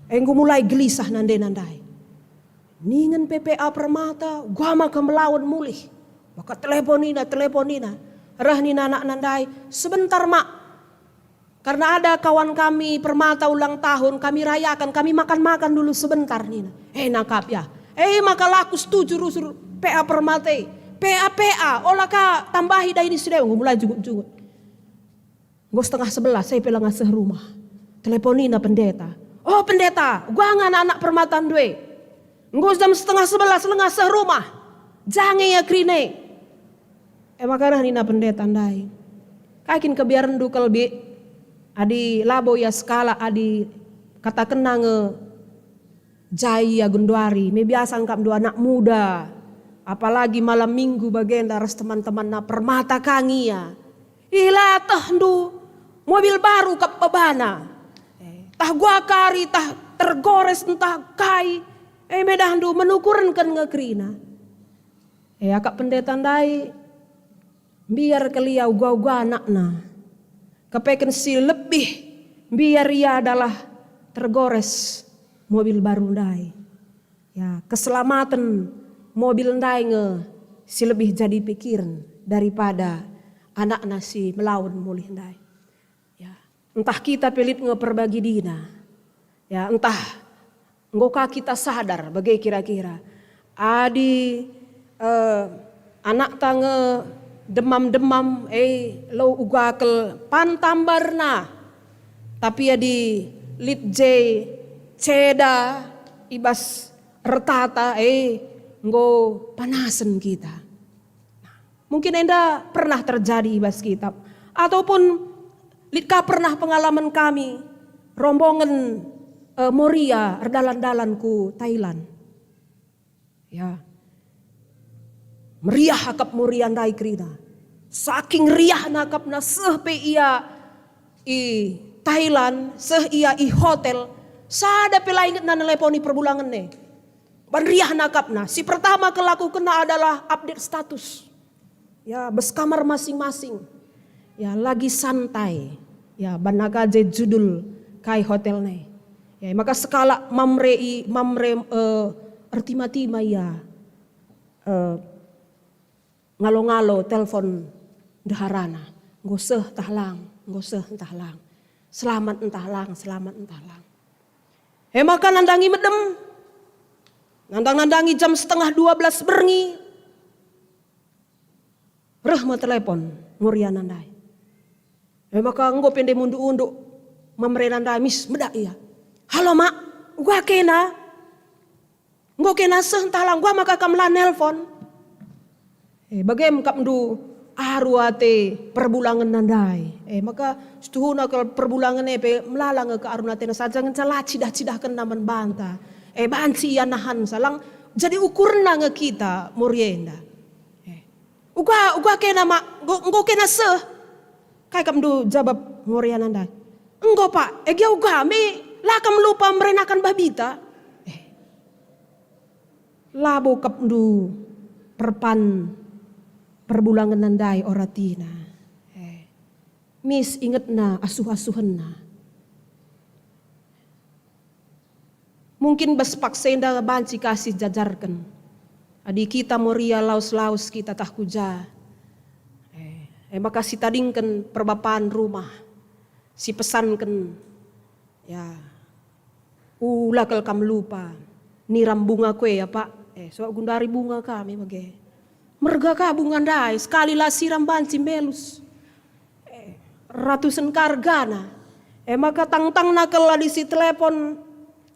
E enggo mulai gelisah nandena ndai. Ningen pe P A Permata, uga maka melawen mulih. Maka teleponina, teleponina. Reh nina anakna ndai, "Sebentar, Mak. Karena ada kawan kami Permata ulang tahun, kami rayakan, kami makan-makan dulu sebentar," nina. Eh, nangkap ya. Eh, maka laku setuju rusur P A Permata. "P A, P A, ola ka tambahi dahi ni sidea." Enggo mulai jugut-jugut. Enggo setengah sebelas, saya pe langa seh rumah. Teleponina pendeta. "Oh, pendeta, uga nge anak-anak Permata ndue? Enggo jam setengah sebelas langa seh rumah. Ja nge ia kerina e?" E maka reh nina pendeta ndai, "Kai kin kebiarenndu kal, Bik? Adi labo ia sekalak, adi katakenna nge ja ia genduari, me biasa akapndu anak muda, apalagi malam minggu bagenda ras teman-temanna Permata ka nge ia. Ih, la tehndu, mobil baru kap babana. Eh, tah uga kari, tah tergores ntah kai, eh, medahndu menukurenken nge kerina." Eh, akap pendeta ndai mbiar kal ia uga-uga anakna. Kepeken si lebih mbiar ia adalah tergores mobil baru ndai. Ya, keselamaten mobil ndai nge si lebih jadi pikiren daripada anakna si melawen mulih ndai. Ya, ntah kita pe lit nge perbagidina. Ya, ntah enggo ka kita sadar bage kira-kira. Adi, eh, anakta nge demam-demam, eh, lo uga kal pan tambarna. Tapi adi lit je ceda i bas ertata, eh, enggo panasen kita. Mungkin enda pernah terjadi i bas kita. Ataupun lit ka pernah pengalaman kami, rombongan, eh, Moria erdalan-dalan ku Thailand. Ya. Meriah akap Moria ndai kerina. Saking riahna akapna seh pe ia i Thailand, seh ia i hotel, sada pe la ingetna neleponi perbulangen e. Ban riahna akapna, si pertama kelakukenna adalah update status. Ya, bas kamar masing-masing. Ya, lagi santai. Ya, ban naga je judul kai hotel ne. Ya, maka sekalak Mamre i, Mamre, eh, ertima-tima ia, eh, ngalo-ngalo telpon ndeharana. Enggo seh ntah lang, enggo seh ntah lang. Selamat ntah lang, selamat ntah lang. E maka nandangi medem, nandang-nandangi jam setengah dua belas berngi, reh me telepon Moriana ndai. E maka enggo pe ndai munduk-unduk Mamrena ndai, mis medak ia. "Halo, Mak, uga kena? Enggo kena seh ntah lang, uga maka kam la nelpon?" E, bage me akapndu aru ate perbulangenna ndai. E, maka situhuna kal perbulangen e pe melala nge kearun atena saja ngenca la cidah-cidahkenna man banta. E, banci ia nahansa, lang jadi ukurna nge kita Moria enda. E, "Uga, uga kena, Mak, enggo, enggo kena seh." Kai akapndu jabap Moriana ndai? Enggo, Pak, e gia uga me la kam lupa merenaken babita. Eh, labo kap ndu perpan perbulangen ndai oratina. Eh, mis ingetna asuh-asuhenna. Mungkin bas paksa enda banci ka sijajarken. Adi kita Moria laus-laus kita tah ku ja, eh, e maka sitadingken perbapan rumah, sipesanken, ya, ula kal kam lupa niram bunga kue ya, Pak. Eh, so gundari bunga kami bage. Merga ka bunga ndai, sekali la siram banci mbelus. Eh, ratusen ka regana. E maka tangtangna kal adi si telepon,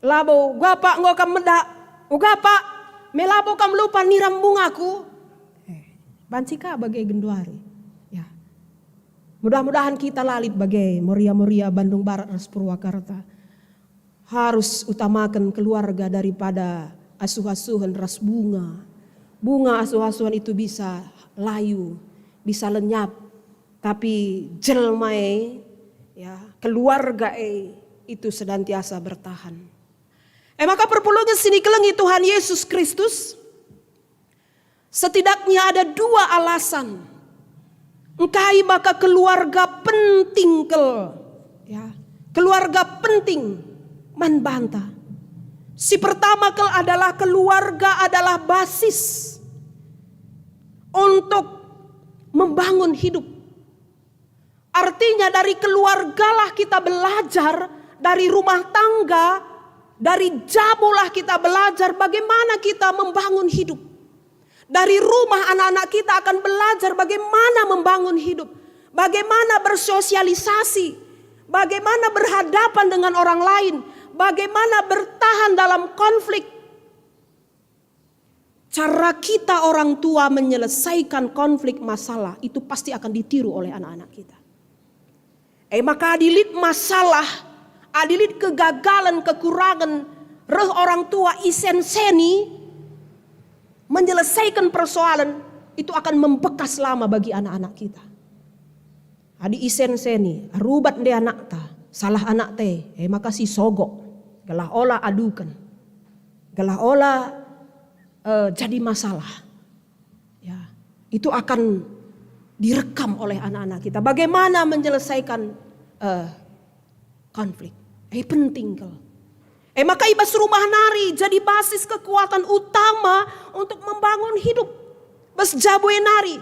labo, "Uga, Pak, enggo kam medak. Uga, Pak, me labo kam lupa niram bungaku." Eh, banci ka bage genduari. Ya. Mudah-mudahan kita la lit bage, Moria-Moria Bandung Barat ras Purwakarta. Harus utamaken keluarga daripada asuh-asuhen ras bunga. Bunga asuh-asuhen itu bisa layu, bisa lenyap, tapi jelma e, ya, keluarga e itu senantiasa bertahan. E maka perpulungen si nikelengi Tuhan Yesus Kristus, setidaknya ada dua alasan engkai maka keluarga penting kal, ya, keluarga penting man banta. Si pertama kal adalah keluarga adalah basis untuk membangun hidup. Artinya, dari keluargalah kita belajar, dari rumah tangga, dari jabulah kita belajar bagaimana kita membangun hidup. Dari rumah anak-anak kita akan belajar bagaimana membangun hidup, bagaimana bersosialisasi, bagaimana berhadapan dengan orang lain, bagaimana bertahan dalam konflik. Cara kita orang tua menyelesaikan konflik masalah itu pasti akan ditiru oleh anak-anak kita. E maka adi lit masalah, adi lit kegagalan, kekurangan, reh orang tua isenseni menyelesaikan persoalan, itu akan membekas lama bagi anak-anak kita. Adi isenseni, rubat nde anakta, salah anakta e, e maka sisogok, gelah ola aduken, gelah ola, eh, jadi masalah. Ya, itu akan direkam oleh anak-anak kita. Bagaimana menyelesaikan, eh, konflik? Eh, penting kal. Eh, maka i bas rumah nari jadi basis kekuatan utama untuk membangun hidup. Bas jabu e nari.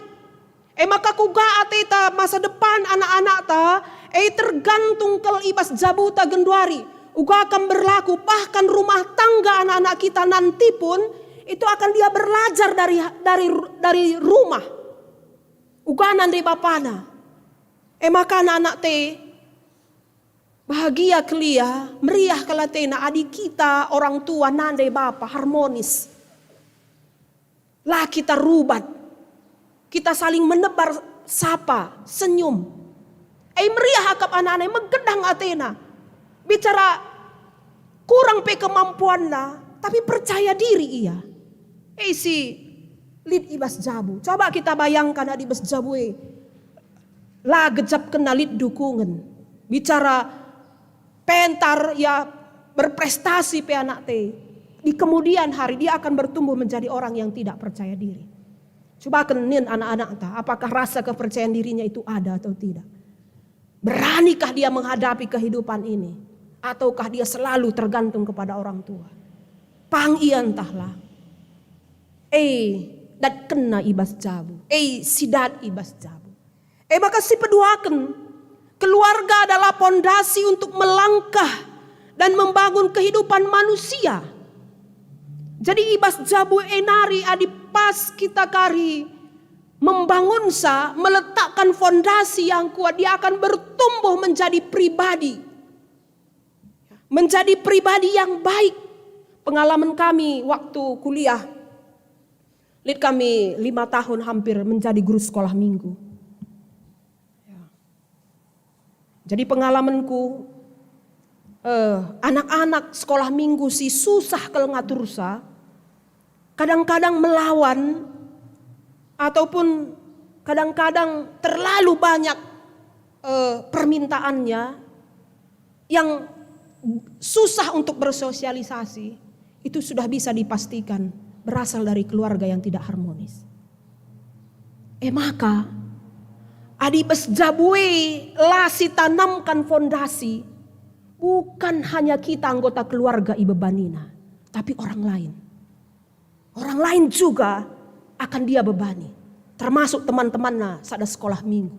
E maka kuga ateta masa depan anak-anakta, e tergantung kal i bas jabuta genduari. Uga kam berlaku, bahkan rumah tangga anak-anak kita nanti pun itu akan dia belajar dari, dari, dari rumah. Uga nande bapana. E maka anak-anakta, bahagia kal ia, meriah kal atena adi kita orang tua nande bapa harmonis. La kita rubat. Kita saling menebar sapa, senyum. E meriah akap anak-anak, megedang atena. Bicara kurang pe kemampuanna, tapi percaya diri ia. E si lit i bas jabu. Coba kita bayangkan adi bas jabu e la gejapkenna lit dukungen. Bicara pentar, ya, berprestasi pe anakta e. Di kemudian hari dia akan bertumbuh menjadi orang yang tidak percaya diri. Coba kenin anak-anakta, apakah rasa kepercayaan dirinya itu ada atau tidak? Beranikah dia menghadapi kehidupan ini? Ataukah dia selalu tergantung kepada orang tua? Pang ia entahlah. Eh, datkenna i bas jabu. Eh, sidat i bas jabu. E maka sipeduaken, keluarga adalah pondasi untuk melangkah dan membangun kehidupan manusia. Jadi i bas jabu e nari adi pas kita kari membangunsa, meletakkan fondasi yang kuat, dia akan bertumbuh menjadi pribadi. Menjadi pribadi yang baik. Pengalaman kami waktu kuliah, lit kami lima tahun hampir menjadi guru sekolah minggu. Ya. Jadi pengalamanku, eh, anak-anak sekolah minggu si susah kal ngatursa, kadang-kadang melawan, ataupun kadang-kadang terlalu banyak, eh, permintaannya, yang susah untuk bersosialisasi, itu sudah bisa dipastikan berasal dari keluarga yang tidak harmonis. E maka, adi bas jabu e la sitanamken fondasi, bukan hanya kita anggota keluarga ibebanina, tapi orang lain. Orang lain juga akan dia bebani, termasuk teman-temanna sada sekolah minggu,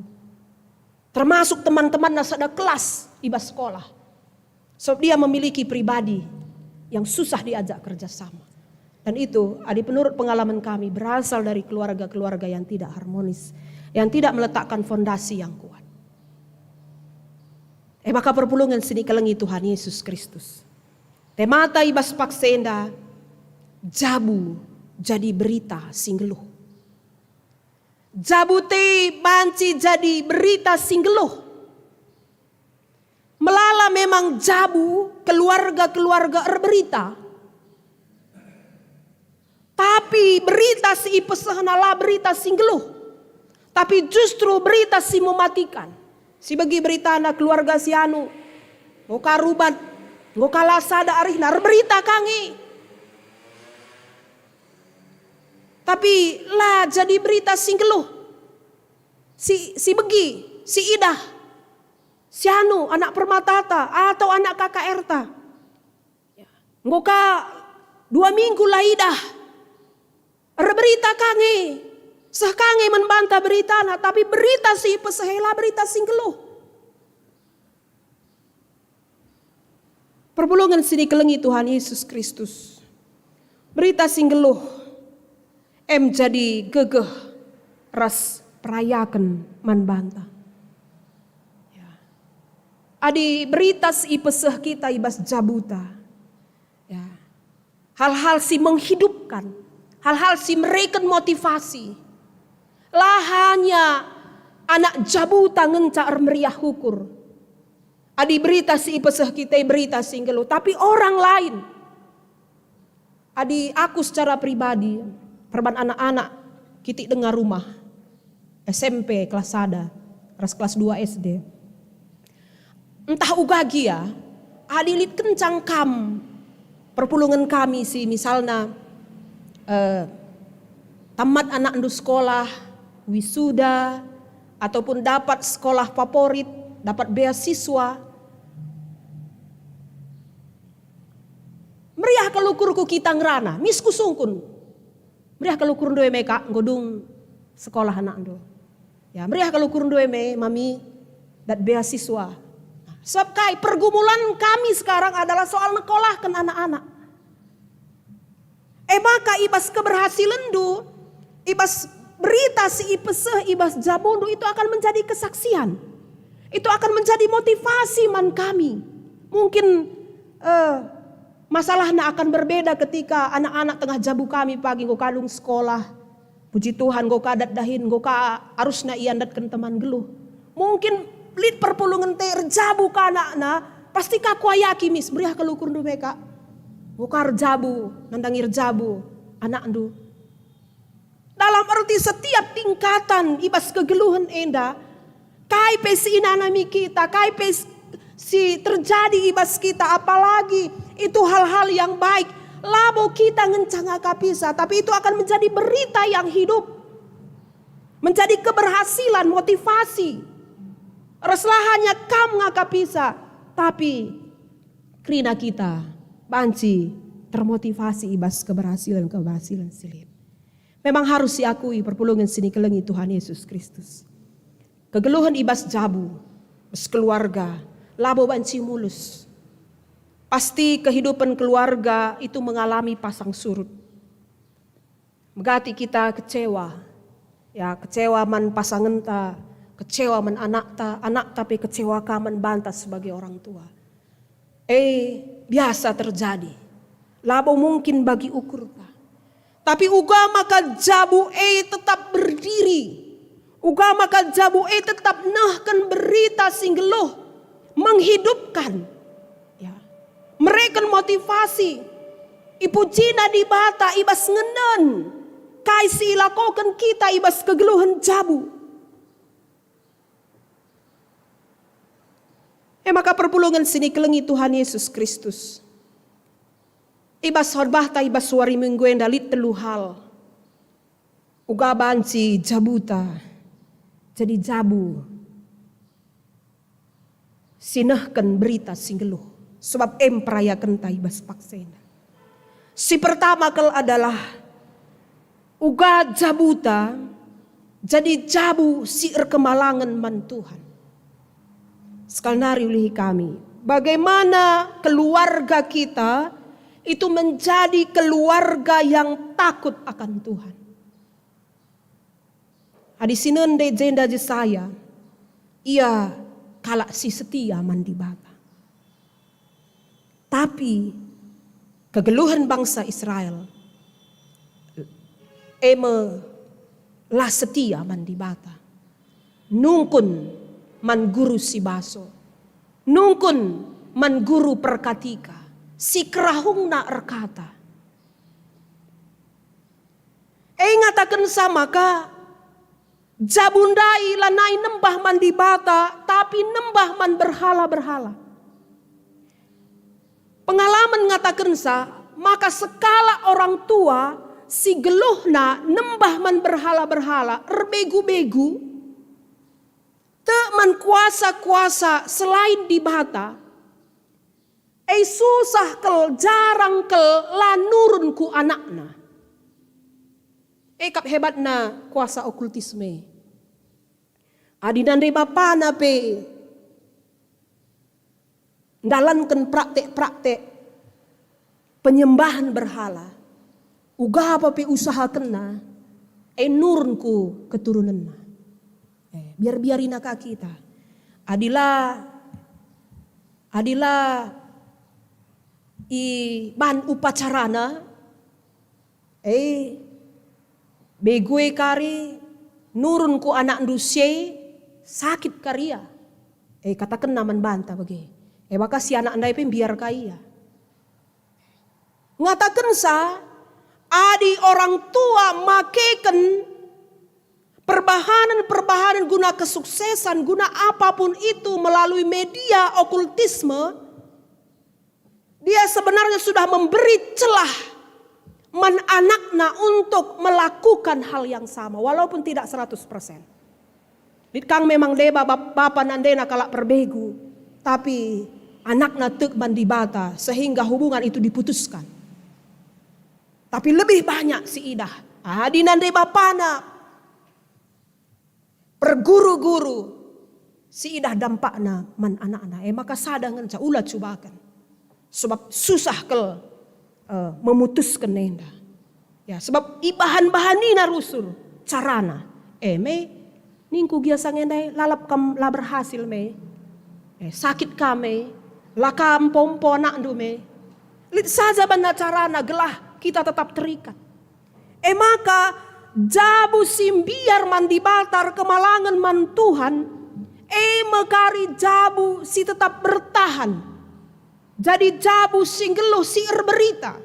termasuk teman-temanna sada kelas i bas sekolah. Sebab dia memiliki pribadi yang susah diajak kerja sama. Dan itu, adi penurut pengalaman kami, berasal dari keluarga-keluarga yang tidak harmonis, yang tidak meletakkan fondasi yang kuat. E maka perpulungen si ikelengi Tuhan Yesus Kristus, temata i bas paksa enda, jabu jadi berita si nggeluh. Jabu te banci jadi berita si nggeluh. Melala memang jabu keluarga-keluarga erberita. Tapi berita si ipesehna la berita si nggeluh, tapi justru berita si mematikan. Si begi beritana keluarga si anu, enggo ka rubat, enggo ka la sada arihna, erberita ka nge. Tapi la jadi berita si nggeluh, si, si begi, si idah, si anu, anak permatata, atau anak K K R-ta. Ya. Enggo ka dua minggu la idah. Erberita ka nge. Seh ka nge man banta beritana, tapi berita si ipeseh e la berita si nggeluh. Perpulungen si ikelengi Tuhan Yesus Kristus. Berita si nggeluh em jadi gegeh ras perayaken man banta. Ya. Adi berita si ipeseh kita i bas jabuta, ya, hal-hal si menghidupkan, hal-hal si mereken motivasi, la hanya anak jabuta ngenca ermeriah ukur. Adi berita si ipeseh kita berita si nggeluh, tapi orang lain. Adi aku secara pribadi, perban anak-anak kitik denga rumah, S M P kelas sada ras kelas dua S D. Ntah uga gia, adi lit kencang kam perpulungen kami si misalna, eh, tamat anakndu sekolah, wisuda, ataupun dapat sekolah favorit, dapat beasiswa. Meriah kal ukurku kita ngerana, mis kusungkun. Meriah kal ukurndu e me, Kak, enggo dung sekolah anakndu. Ya, meriah kal ukurndu e me, Mami, dat beasiswa. Sebab kai, pergumulan kami sekarang adalah soal nekolahken anak-anak. E maka i bas keberhasilenndu, i bas berita si ipeseh i bas jabundu itu akan menjadi kesaksian. Itu akan menjadi motivasi man kami. Mungkin, eh, masalahna akan berbeda ketika anak-anak tengah jabu kami pagi enggo ka dung sekolah. Puji Tuhan, enggo ka dat dahin, enggo ka arusna ia ndatken teman geluh. Mungkin lit perpulungen te erjabu ka anakna, pasti ka kuayaki mis, meriah kal ukurndu me, Kak. Enggo ka erjabu, nandangi erjabu anakndu. Dalam erti setiap tingkatan i bas kegeluhen enda, kai pe si inanami kita, kai pe s-, si terjadi i bas kita, apalagi itu hal-hal yang baik, labo kita ngenca ngakapisa, tapi itu akan menjadi berita yang hidup, menjadi keberhasilan, motivasi. Ras la hanya kam ngakapisa, tapi kerina kita banci termotivasi i bas keberhasilan-keberhasilan si lit. Memang harus siakui perpulungen si ikelengi Tuhan Yesus Kristus. Kegeluhen i bas jabu, bas keluarga, labo banci mulus. Pasti kehidupan keluarga itu mengalami pasang surut. Megati kita kecewa, ya, kecewa man pasangenta, kecewa man anakta, anakta pe kecewa ka man banta sebagai orang tua. Eh, biasa terjadi. Labo mungkin bagi ukurta. Tapi uga maka jabu e tetap berdiri, uga maka jabu e tetap nehken berita si nggeluh, menghidupkan, ya, mereken motivasi. Ipujina Dibata i bas ngenen kai si ilakoken kita i bas kegeluhen jabu. E maka perpulungen si nikelengi Tuhan Yesus Kristus, i bas khotbahta i bas wari Minggu enda lit telu hal. Uga banci jabuta jadi jabu si nehken berita si nggeluh, sebab e mperayakenta i bas paksa enda. Si pertama kal adalah uga jabuta jadi jabu si erkemalangen man Tuhan. Sekali nari ulihi kami, bagaimana keluarga kita itu menjadi keluarga yang takut akan Tuhan. Adi si nende jenda Jesaya, ia kalak si setia man Dibata. Tapi kegeluhen bangsa Israel e me la setia man Dibata. Nungkun man guru si baso, nungkun man guru perkatika, si kerahungna erkata. E ngatakensa maka jabu ndai lanai nembah man Dibata, tapi nembah man berhala-berhala. Pengalamen ngatakensa maka sekalak orang tua si geluhna nembah man berhala-berhala, erbegu-begu, tek man kuasa-kuasa selain Dibata, e susah kal, jarang kal la nurun ku anakna. E kap hebatna kuasa okultisme. Adi nande bapana pe ndalanken praktek-praktek penyembahan berhala, uga apa pe usahakenna, e nurun ku keturunenna. Eh, biar-biarina ka kita. Adi la, adi la iban upacarana, eh, begu e kari nurun ku anakndu si e, sakit kari ia. Eh, katakenna man banta bage. Eh, maka si anak ndai pe mbiar ka ia. Ngatakensa, adi orang tua makeken perbahanen-perbahanen guna kesuksesan, guna apapun itu melalui media okultisme, dia sebenarnya sudah memberi celah man anakna untuk melakukan hal yang sama, walaupun tidak seratus persen. Lit kang memang deba bap-, bapa nandena kalak perbegu, tapi anakna tek man Dibata, sehingga hubungan itu diputuskan. Tapi lebih banyak si idah, adi nande bapana perguru-guru, si idah dampakna man anakna, e maka sada ngenca, ula cubaken. Sebab susah kal, eh, memutusken enda. Ya, sebab ibahan-bahanina rusur carana. E me, ningku gia sangenda e, lalap kam la berhasil me. Eh, sakit kam me, la kam pompo anakndu me. Lit saja banna carana gelah kita tetap terikat. E maka, jabu si mbiar man Dibata erkemalangen man Tuhan, e me kari jabu si tetap bertahan. Jadi jabu si nggeluh, si erberita.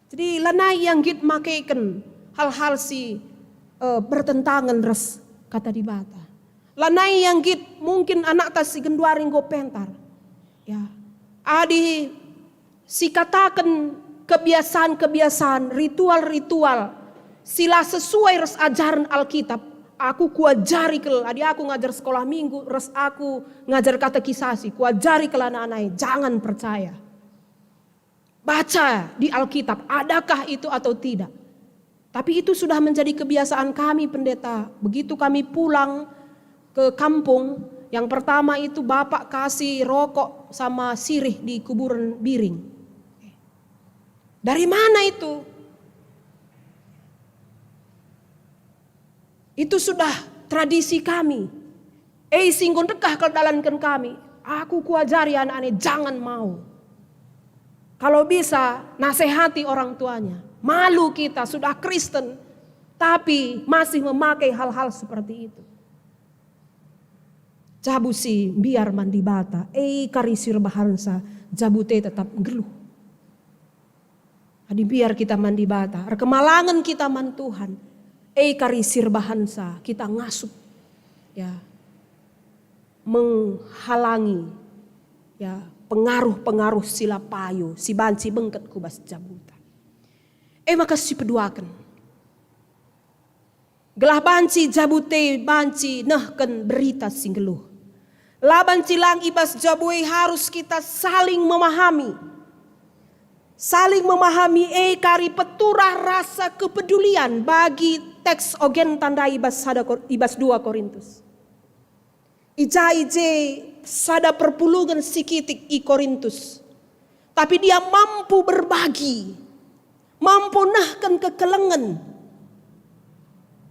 Jadi lanai ia nggit makeken hal-hal si, eh, bertentangan ras Kata Dibata. Lanai ia nggit mungkin anakta si genduari enggo pentar. Ya, adi sikataken kebiasaan-kebiasaan, ritual-ritual si la sesuai ras ajaren Alkitab, aku kuajari kal, adi aku ngajar sekolah minggu ras aku ngajar katekisasi, kuajari kal anak-anak e, jangan percaya. Baca di Alkitab, adakah itu atau tidak. Tapi itu sudah menjadi kebiasaan kami, Pendeta. Begitu kami pulang ke kampung, yang pertama itu Bapak kasih rokok sama sirih di kuburan Biring. Dari mana itu? Itu sudah tradisi kami. E, si enggo ndekah kal dalanken kami. Aku kuajari anak-anak e, jangan mau. Kalau bisa, nasehati orang tuanya. Malu kita, sudah Kristen, tapi masih memakai hal-hal seperti itu. Jabu si mbiar man Dibata, e kari si erbahansa, jabu e tetap nggeluh. Adi mbiar kita man Dibata, erkemalangen kita man Tuhan, e kari si erbahansa kita ngasup. Ya. menghalangi, ya, pengaruh-pengaruh si la payo si banci bengket ku bas jabuta. E maka sipeduaken, gelah banci jabu e banci nehken berita si nggeluh. La banci lang i bas jabu e, harus kita saling memahami. Saling memahami e kari peturah rasa kepedulian bagi teks ogen tandai i bas sada Kor-, i bas dua Korintus. I ja i je sada perpulungen si kitik i Korintus, tapi dia mampu berbagi, mampu nehken kekelengen.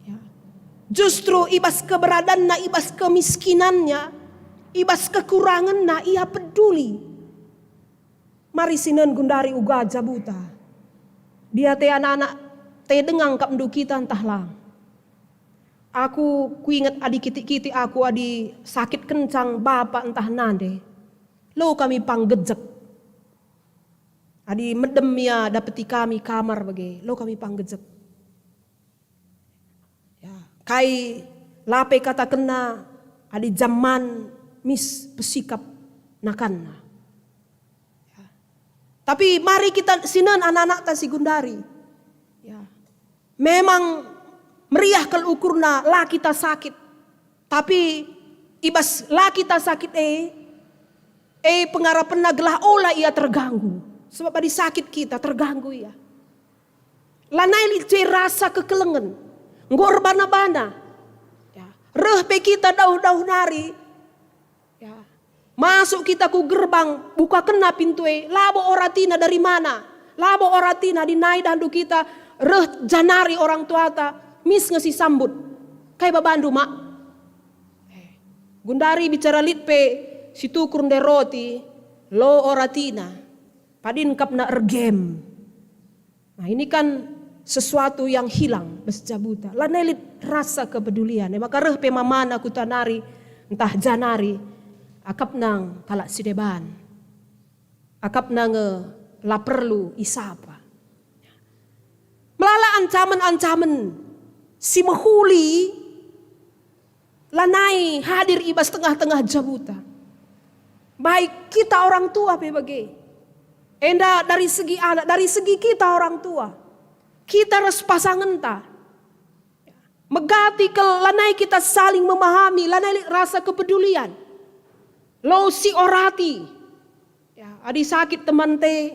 Ya. Justru i bas keberadanna, i bas kemiskinannya, i bas kekurangenna, ia peduli. Mari sinen gundari uga jabuta. Dia te anak-anak te denga kap ndu kita ntah lang. Aku kuinget adi kitik-kitik aku adi sakit kencang bapa ntah nande. Lo kami panggejek. Adi medem ia dapeti kami kamar bage, lo kami panggejek. Ya, kai la pe katakenna adi jamman mis pesikap nakanna. Ya. Tapi mari kita sinen anak-anakta si gundari. Ya. Memang meriah kal ukurna la kita sakit. Tapi i bas la kita sakit e, e pengarapenna gelah ola ia terganggu. Sebab adi sakit kita, terganggu ia. Lanai lit je rasa kekelengen. Enggo erbana-bana. Ya. Reh pe kita dauh-dauh nari. Ya. Masuk kita ku gerbang, bukakenna pintu e, labo oratina dari mana. Labo oratina, adi nai dahndu kita, reh janari orang tuata, mis nge sisambut. Kai babandu, Mak? Eh, gundari bicara lit pe situkur nde roti, lo oratina. Padin kapna ergem. Nah, ini kan sesuatu yang hilang bas jabuta. Lanai lit rasa kepedulian. E maka reh pe mamana kuta nari, ntah janari, akapna kalak si deban. Akapna nge la perlu isapa. Melala ancamen-ancamen si mehuli lanai hadir i bas tengah-tengah jabuta. Baik kita orang tua pe bage. Enda dari segi anak, dari segi kita orang tua. Kita ras pasangenta. Megati kal lanai kita saling memahami, lanai lit rasa kepedulian. Lo si orati. Ya, adi sakit teman te,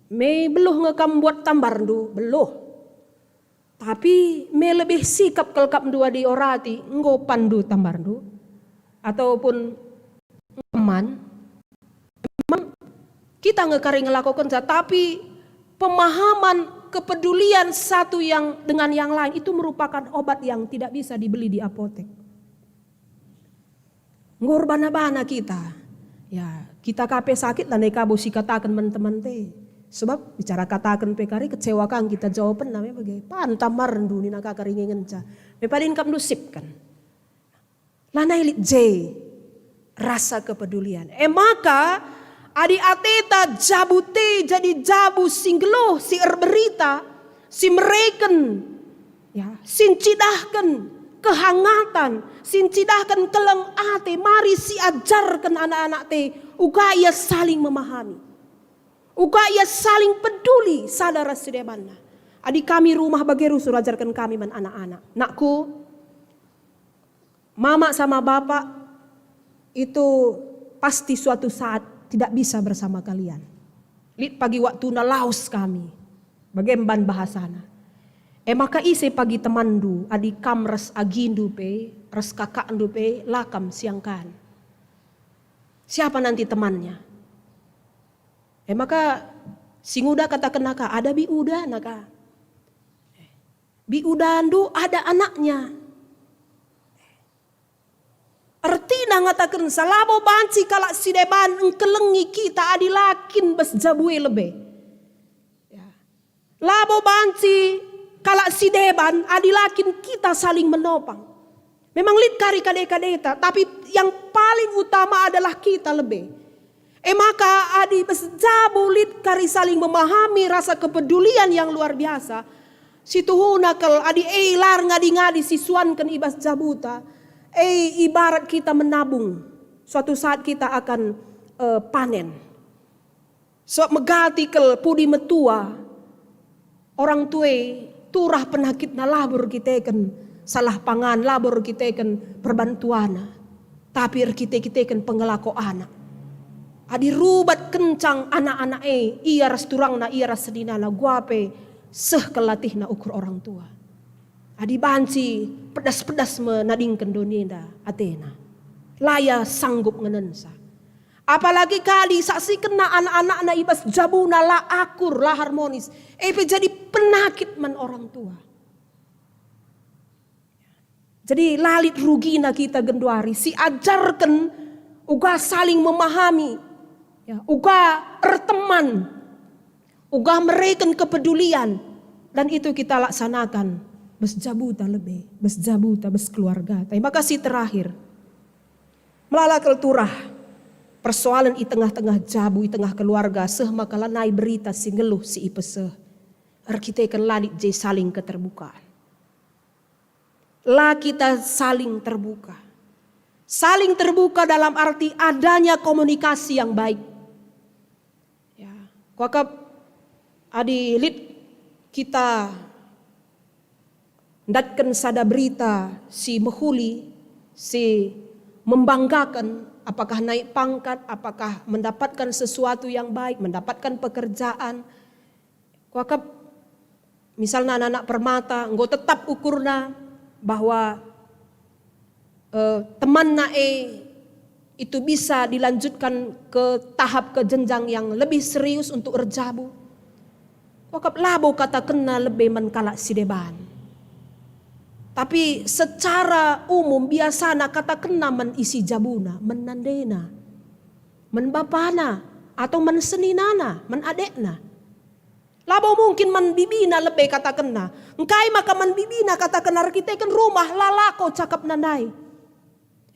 me beluh nge kam buat tambarndu, beluh. Tapi me lebih sikap kal kapndu adi orati, enggo panndu tambarndu, ataupun teman. Memang kita nge kari ngelakokenca, tapi pemahaman, kepedulian satu yang dengan yang lain itu merupakan obat yang tidak bisa dibeli di apotek. Enggo erbana-bana kita. Ya, kita ka pe sakit lanai ka bo sikataken man teman te. Sebab bicara kataken pe kari kecewa kang kita jawabenna me bage. Pan tambarndu nina ka kari nge ngenca. Me padin kapndu sip kan. Lanai lit je rasa kepedulian. E maka, adi ateta jabu te jadi jabu si nggeluh, si erberita, si mereken, ya, si ncidahken kehangatan, si ncidahken keleng ate, mari siajarken anak-anak te, uga ia saling memahami. Uga ia saling peduli sada ras si debanna. Adi kami rumah bage rusur ajarken kami man anak-anak. Nakku, mama sama bapa itu pasti suatu saat tidak bisa bersama kalian. Lit pagi waktuna lawes kami, bage mban bahasana. E maka ise pagi temanndu, adi kam ras agindu pe, ras kakakndu pe, la kam siangkan. Siapa nanti temannya? E maka si nguda katakenna ka, ada bi uda naka. Bi udandu ada anaknya. Ertina ngatakensa, labo banci kalak si deban engkelengi kita adi la kin bas jabu e lebe. Ya. Labo banci kalak si deban adi la kin kita saling menopang. Memang lit kari kade-kadeta, tapi yang paling utama adalah kita lebe. E maka adi bas jabu lit kari saling memahami rasa kepedulian yang luar biasa, situhuna kal adi e lar ngadi-ngadi sisuanken i bas jabuta, Eh, ibarat kita menabung, suatu saat kita akan, eh, panen. Sebab megati kal pudi metua, orang tua e turah penakitna, labo erkiteken salah pangan, labo erkiteken perbantuana, tapi erkite-kiteken pengelako anak. Adi rubat kencang anak-anak e, ia ras turangna, ia ras seninana, gua pe seh kal latihna ukur orang tua. Adi banci pedas-pedas me nadingken doni enda atena, la ia sanggup ngenensa. Apalagi kali saksikenna anak-anakna i bas jabuna la akur, la harmonis, e pe jadi penakit man orang tua. Jadi la lit rugina kita genduari si ajarken uga saling memahami, ya, uga erteman, uga mereken kepedulian, dan itu kita laksanakan bas jabuta lebe, bas jabuta, bas keluargata. Maka si terakhir, melala kal turah persoalen i tengah-tengah jabu, i tengah keluarga, seh maka lanai berita si nggeluh si ipeseh. Erkiteken la lit je saling keterbukaan. La kita saling terbuka. Saling terbuka dalam arti adanya komunikasi yang baik. Ya, kuakap adi lit kita ndatken sada berita si mehuli, si membanggaken, apakah naik pangkat, apakah mendapatkan sesuatu yang baik, mendapatkan pekerjaan, kuakap misalna anak-anak permata, enggo tetap ukurna bahwa, eh, temanna e itu bisa dilanjutkan ke tahap, ke jenjang yang lebih serius untuk erjabu. Kuakap labo katakenna lebe man kalak si deban. Tapi secara umum biasana katakenna man isi jabuna, man nandena, man bapana, atau man seninana, man adekna. Labo mungkin man bibina lebe katakenna. Engkai maka man bibina katakenna? Erkiteken rumah la lako cakapna ndai.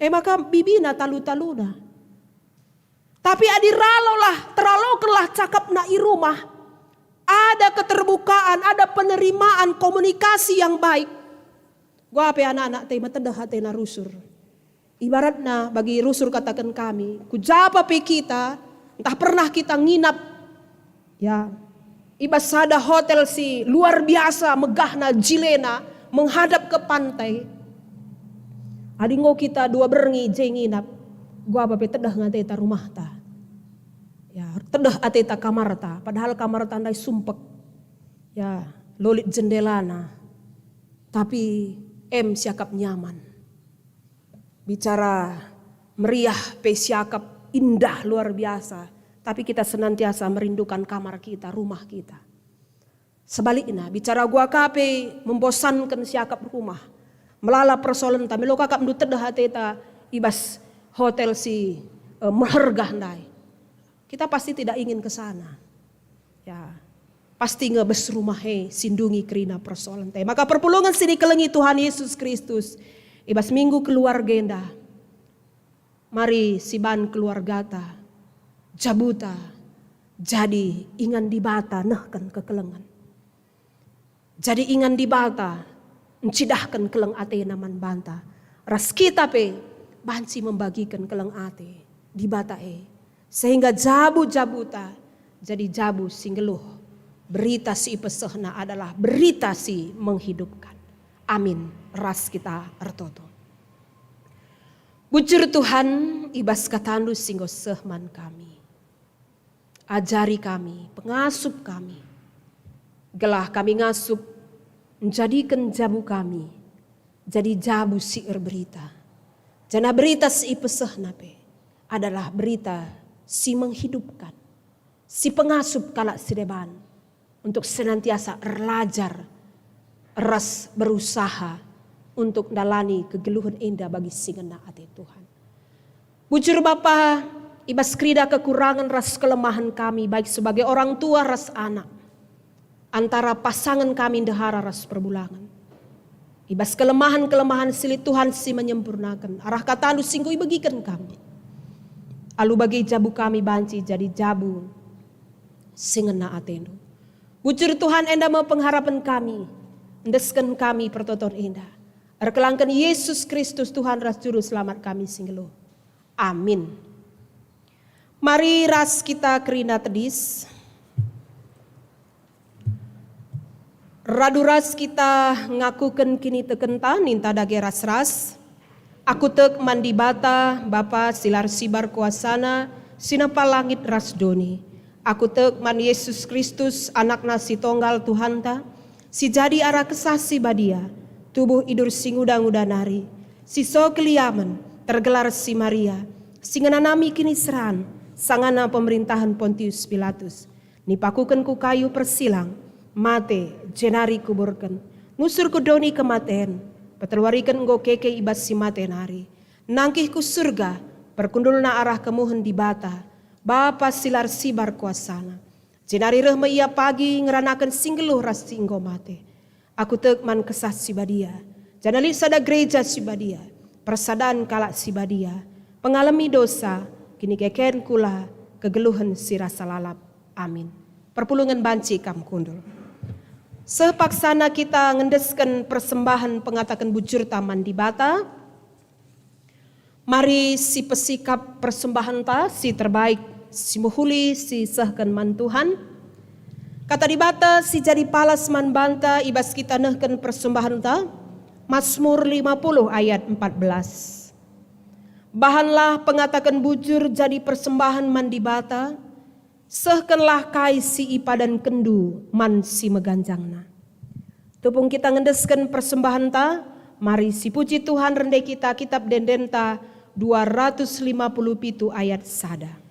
E maka bibina talu-taluna. Tapi adi ralolah, teralokenlah cakapna i rumah, ada keterbukaan, ada penerimaan, komunikasi yang baik, gua pe anak-anak te metedeh atena rusur. Ibaratna bagi rusur kataken kami, ku japa pe kita, ntah pernah kita nginap, ya, i bas sada hotel si luar biasa megahna, jilena, menghadap ke pantai. Adi enggo kita dua berngi je nginap, gua pe tedeh nge ateta rumahta. Ya, tedeh ateta kamarta, padahal kamarta ndai sumpek. Ya, lolit jendelana. Tapi em siakap nyaman. Bicara meriah pe siakap indah luar biasa, tapi kita senantiasa merindukan kamar kita, rumah kita. Sebalikna, bicara gua ka pe membosanken siakap rumah. Melala persoalenta, melo ka kap ndu tedeh ateta i bas hotel si, eh, mehergah ndai. Kita pasti tidak ingin ke sana. Ya, pasti nge bas rumah e si ndungi kerina persoalenta. Maka perpulungen si dikelengi Tuhan Yesus Kristus, i bas Minggu Keluarga enda, mari siban keluargata, jabuta, jadi ingan Dibata nehken kekelengen. Jadi ingan Dibata ncidahken keleng ateNa man banta, ras kita pe banci membagiken keleng ate Dibata e, sehingga jabu-jabuta jadi jabu si nggeluh. Berita si ipesehna adalah berita si menghidupkan. Amin. Ras kita ertoto. Bujur Tuhan, i bas kataNdu si enggo seh man kami. Ajari kami, pengasup kami, gelah kami ngasup, njadiken jabu kami jadi jabu si erberita. Janah berita si ipesehna pe adalah berita si menghidupkan, si pengasup kalak si deban untuk senantiasa erlajar ras berusaha untuk ndalani kegeluhen enda bagi si ngena ate Tuhan. Bujur Bapa, i bas kerina kekurangen ras kelemahen kami, baik sebagai orang tua ras anak, antara pasangen kami ndehara ras perbulangen, i bas kelemahen-kelemahen si lit Tuhan si menyempurnaken, arah kataNdu si enggo ibegiken kami. Alu bage jabu kami banci jadi jabu si ngena ateNdu. Bujur Tuhan, enda me pengharapen kami, endesken kami pertoton enda. Erkelangken Yesus Kristus Tuhan ras Juru Selamat kami si nggeluh. Amin. Mari ras kita kerina tedis. Radu ras kita ngakuken kinitekenta, ninta dage ras-ras. Aku tek man Dibata, Bapa si la ersibar kuasana, si nempa langit ras doni. Aku tek man Yesus Kristus, AnakNa si Tonggal Tuhanta, si jadi arah Kesah Si Badia, tubuh idur si nguda-nguda nari, si so keliamen, tergelar si Maria, si ngenanami kiniseran, sangana pemerintahen Pontius Pilatus. Nipakuken ku kayu persilang, mate, jenari kuburken, nusur ku doni kematen, peteluariken enggo keke i bas si mate nari, nangkih ku Surga, perkundulna arah kemuhen Dibata, Bapa si la ersibar kuasana. Jenari reh me Ia pagi ngeranaken si nggeluh ras si enggo mate. Aku tek man Kesah Si Badia, janah lit sada gereja si badia, persadan kalak si badia, pengalemi dosa, kinikeken kula, kegeluhen si rasa lalap. Amin. Perpulungen banci kam kundul. Seh paksana kita ngendesken persembahen pengataken bujurta man Dibata. Mari sipesikap persembahenta si terbaik, si mehuli, si sehken man Tuhan. Kata Dibata si jadi palas man banta i bas kita nehken persembahenta, Masmur lima puluh ayat empat belas. Bahanlah pengataken bujur jadi persembahen man Dibata, sehkenlah kai si ipadankenndu man si meganjangna. Tupung kita ngendesken persembahenta, mari sipuji Tuhan rende kita kitap ende-endenta dua ratus lima puluh pitu ayat sada.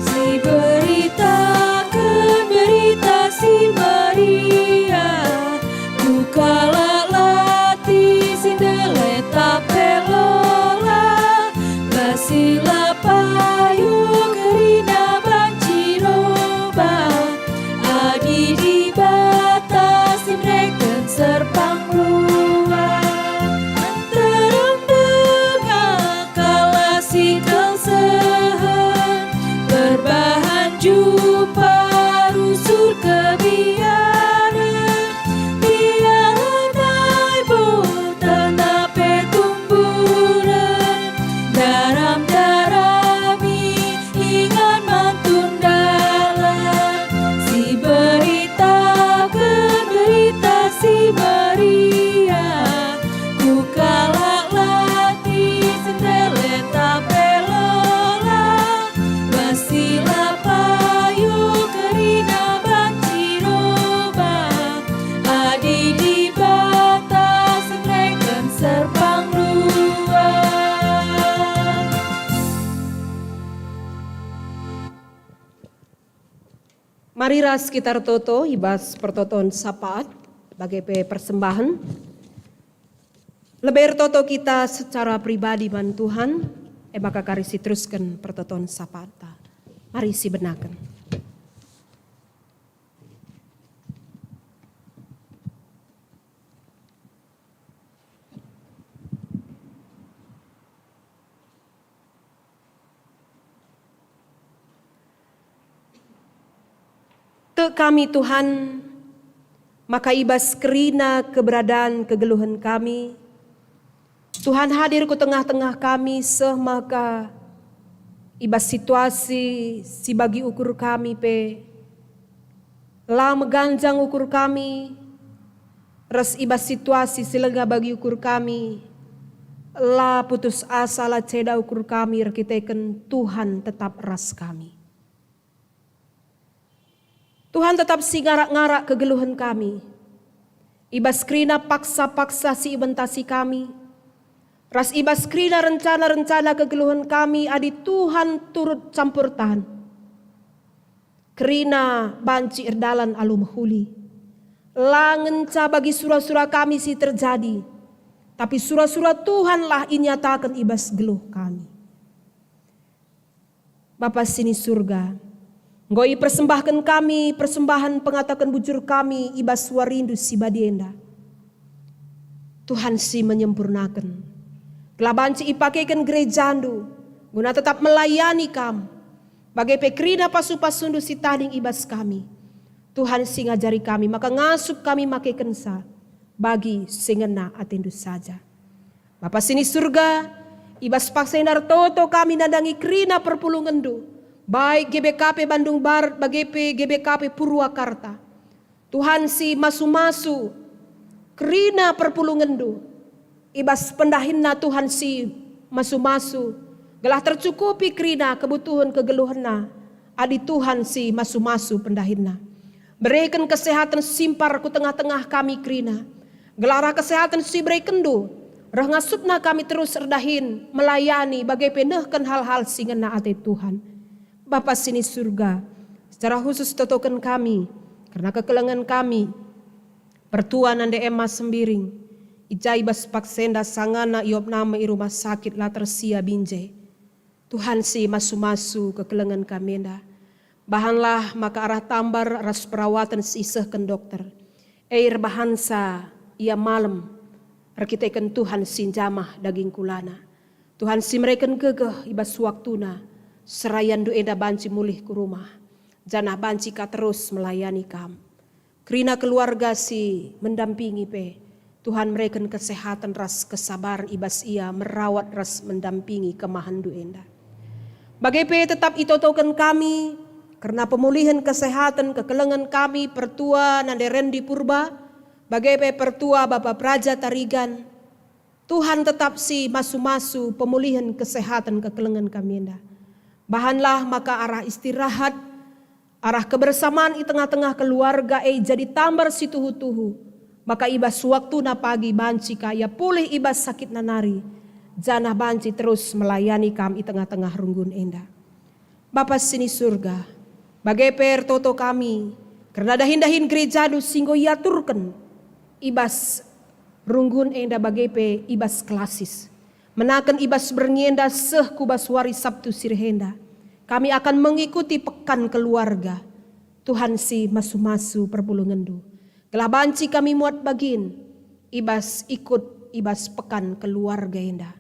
Si beritaken Berita Si Meriah, ku kalak la tis si ndelet tah pe lola, bas si la payo kerina banci roba, adi Dibata si mereken serpang luah. Nterem denga kalak si kel sehen, perbahan jumpa rusur kebiaren, biar nai boten pe tumburen, daram-darami ingan mantun dalan, si beritaken Berita Si Meriah, ku kalak la tis si ndelet tah pe lola, bas si la payo kerina banci roba, adi Dibata si mereken serpang luah. Mari ras kita ertoto i bas pertoton syafaat, bage pe persembahen. Lebe ertoto kita secara pribadi man Tuhan, e maka kari siterusken pertoton syafaatta. Mari sibenaken. Tek kami, Tuhan, maka i bas kerina keberadaan kegeluhen kami, Tuhan hadir ku tengah-tengah kami, seh maka i bas situasi si bagi ukur kami pe la meganjang ukur kami, ras i bas situasi si langa bagi ukur kami, la putus asa, la ceda ukur kami erkiteken Tuhan tetap ras kami. Tuhan tetap si ngarak-ngarak kegeluhen kami. I bas kerina paksa-paksa si ibentasi kami, ras i bas kerina rencana-rencana kegeluhen kami, adi Tuhan turut campur tan, kerina banci erdalan alu mehuli. La ngenca bagi sura-sura kami si terjadi, tapi sura-sura Tuhanlah inyataken i bas geluh kami. Bapa si ni Surga, enggo ipersembahken kami persembahen pengataken bujur kami i bas warindu si badia enda. Tuhan si menyempurnaken, Gelah banci ipakeken gerejandu guna tetap melayani Kam, bage pe kerina pasu-pasundu si tading i bas kami. Tuhan si ngajari kami, maka ngasup kami makekenca bagi si ngena atendu saja. Bapa si ni Surga, i bas paksa enda ertoto kami nandangi kerina perpulungenndu, baik G B K P Bandung Barat bage pe G B K P Purwakarta. Tuhan si masu-masu kerina perpulungenndu, i bas pendahinna Tuhan si masu-masu, gelah tercukupi kerina kebutuhen kegeluhenna, adi Tuhan si masu-masu pendahinna. Bereken kesehaten simpar ku tengah-tengah kami kerina, gelah arah kesehaten si berekenndu, reh ngasupna kami terus erdahin melayani bage pe nehken hal-hal si ngena ate Tuhan. Bapa si ni Surga, secara khusus totoken kami kerna kekelengen kami, Pertua nande Emma Sembiring, i ja i bas paksa enda sangana iopname i rumah sakit la tersia Binjai. Tuhan si masu-masu kekelengen kami enda, bahanlah maka arah tambar ras perawaten si isehken dokter, e erbahansa ia malem erkiteken Tuhan si njamah daging kulana. Tuhan si mereken gegeh i bas waktuna, serayanndu enda banci mulih ku rumah, janah banci ka terus melayani Kam. Kerina keluarga si mendampingi pe, Tuhan mereken kesehaten ras kesabar i bas ia merawat ras mendampingi kemahenndu enda. Bage pe tetap itotoken kami kerna pemulihen kesehaten kekelengen kami Pertua nande Rendi Purba, bage pe Pertua Bapa Peraja Tarigan. Tuhan tetap si masu-masu pemulihen kesehaten kekelengen kami enda. Bahanlah maka arah istirahat, arah kebersamaan i tengah-tengah keluarga e jadi tambar si tuhu-tuhu, maka i bas waktuna pagi banci ka ia pulih i bas sakitna nari, janah banci terus melayani Kam i tengah-tengah runggun enda. Bapa si ni Surga, bage pe ertoto kami kerna dahin-dahin gerejandu si enggo iaturken i bas runggun enda bage pe i bas klasis. Menaken i bas berngi enda seh ku bas wari Sabtu si reh enda, kami akan mengikuti pekan keluarga. Tuhan si masu-masu perpulungenndu, gelah banci kami muat bagin i bas ikut i bas pekan keluarga enda.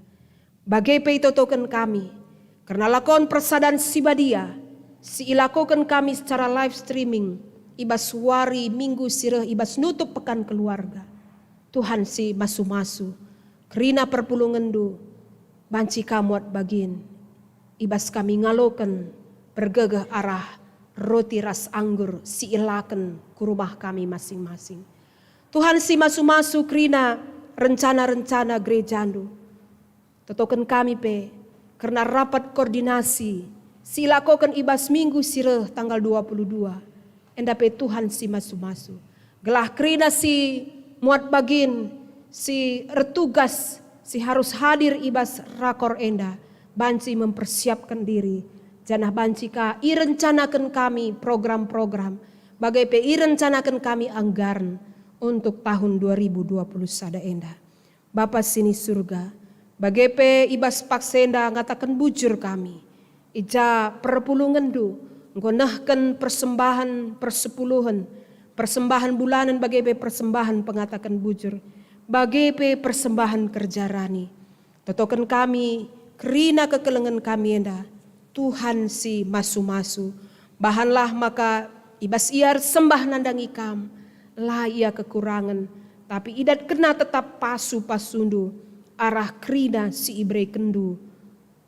Bage pe itotoken kami kerna lakon persadan si badia si ilakoken kami secara live streaming i bas wari Minggu si reh i bas nutup pekan keluarga. Tuhan si masu-masu, kerina perpulungenndu banci ka muat bagin i bas kami ngaloken pergegeh arah roti ras anggur si ilaken ku rumah kami masing-masing. Tuhan si masu-masu kerina rencana-rencana gerejandu. Totoken kami pe kerna rapat koordinasi si ilakoken i bas minggu si reh tanggal dua puluh dua, enda pe Tuhan si masu-masu. Gelah kerina si muat bagin, si ertugas, si harus hadir i bas rakor enda, banci mempersiapken diri, janah banci ka irencanaken kami program-program, bage pe irencanaken kami anggaren untuk tahun dua ribu dua puluh sada enda. Bapa si ni Surga, bage pe i bas paksa enda ngataken bujur kami, i ja perpulungenndu enggo nehken persembahen persepuluhen, persembahen bulanen bage pe persembahen pengataken bujur, bage pe persembahen kerja rani. Totoken kami kerina kekelengen kami enda, Tuhan si masu-masu, bahanlah maka i bas ia ersembah nandangi Kam, la ia kekurangen, tapi idatkenna tetap pasu-pasundu arah kerina si iberekenndu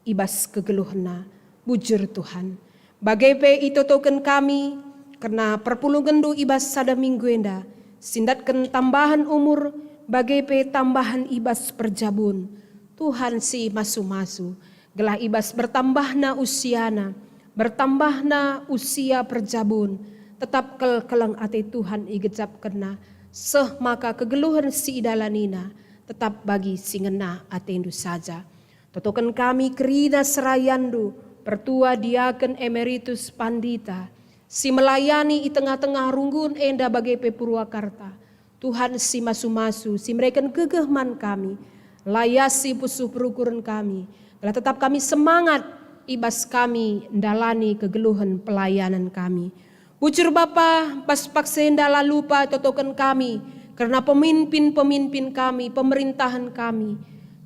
i bas kegeluhenna. Bujur Tuhan. Bage pe itotoken kami kerna perpulungenndu i bas sada minggu enda, si ndatken tambahen umur, bage pe tambahen i bas perjabun. Tuhan si masu-masu, gelah i bas bertambahna usiana, bertambahna usia perjabun, tetap kal keleng ate Tuhan igejapkenna, seh maka kegeluhen si idalanina tetap bagi si ngena atendu saja. Totoken kami kerina serayandu, Pertua Diaken Emeritus Pandita, si melayani i tengah-tengah runggun enda bage pe Purwakarta. Tuhan si masu-masu, si mereken gegeh man kami, layasi pusuh perukuren kami, gelah tetap kami semangat i bas kami ndalani kegeluhen pelayanan kami. Bujur Bapa, bas paksa enda la lupa totoken kami kerna pemimpin-pemimpin kami, pemerintahen kami.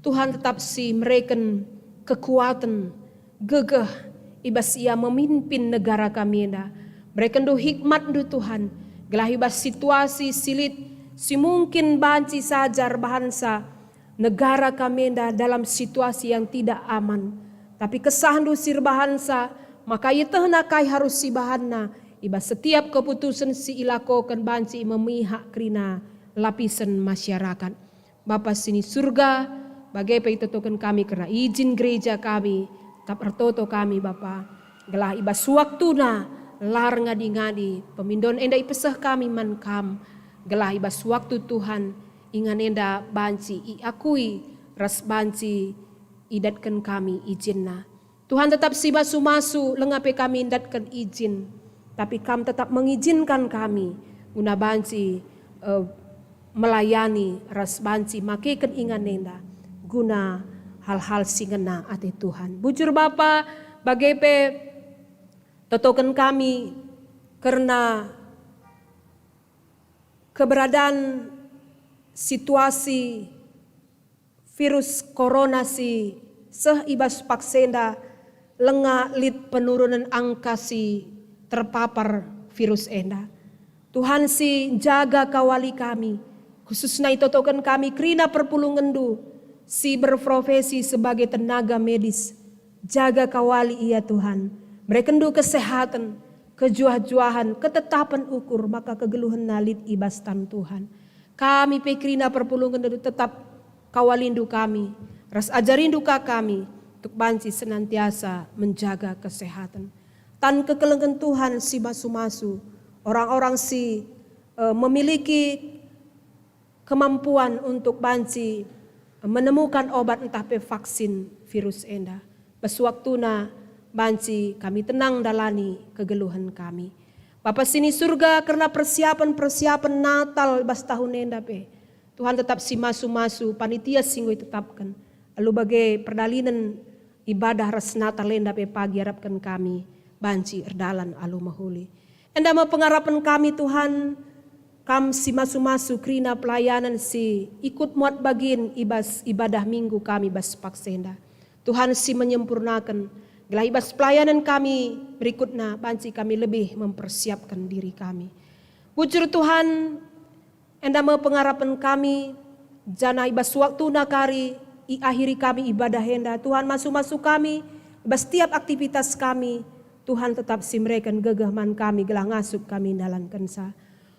Tuhan tetap si mereken kekuaten, gegeh, i bas Ia memimpin negara kami enda. Merekenndu hikmatNdu, Tuhan, gelah i bas situasi si lit, si mungkin banci saja erbahansa negara kami enda dalam situasi yang tidak aman. Tapi kesahNdu si erbahansa, maka ietehna kai harus sibahanna i bas setiap keputusen si ilakoken banci memihak kerina lapisen masyarakat. Bapa si ni Surga, bage pe itotoken kami kerna ijin gereja kami, tetap ertoto kami, Bapa, gelah i bas waktuna lar ngadi-ngadi pemindon enda ipeseh kami man Kam, gelah i bas waktu Tuhan ingan enda banci iakui ras banci idatken kami ijinna. Tuhan tetap si masu-masu, langa pe kami ndatken ijin, tapi Kam tetap mengizinkan kami guna banci, eh, melayani ras banci makeken ingan enda guna hal-hal si ngena ate Tuhan. Bujur Bapa, bage pe totoken kami kerna keberadaan situasi virus corona si seh i bas paksa enda, langa lit penurunen angka si terpapar virus enda. Tuhan si njaga kawali kami, khususna itotoken kami kerina perpulungenNdu si berprofesi sebagai tenaga medis. Jaga kawali ia, Tuhan. Merekenndu kesehaten, kejuah-juahen, ketetapen ukur, maka kegeluhenna lit i bas tan Tuhan. Kami pe kerina perpulungen tetap kawalindu kami, ras ajarindu ka kami, tuk banci senantiasa menjaga kesehatan. Tan kekelengen Tuhan si masu-masu, orang-orang si, eh, memiliki kemampuan untuk banci menemukan obat ntah pe vaksin virus enda. Bas waktuna banci kami tenang ndalani kegeluhen kami. Bapa si ni Surga, kerna persiapen-persiapen Natal bas tahun enda pe, Tuhan tetap si masu-masu panitia si enggo itetapken, alu bage perdalinen ibadah ras Natal enda pe pagi arapken kami banci erdalan alu mehuli. Enda me pengarapen kami, Tuhan, Kam si masu-masu kerina pelayanen si ikut muat bagin i bas ibadah Minggu kami bas paksa enda. Tuhan si menyempurnaken, gelah i bas pelayanen kami berikutna banci kami lebih mempersiapken diri kami. Bujur Tuhan, enda me pengarapen kami, janah i bas waktuna kari iakhiri kami ibadah enda. Tuhan, masu-masu kami i bas tiap aktivitas kami. Tuhan tetap si mereken gegeh man kami gelah ngasup kami ndalankenca.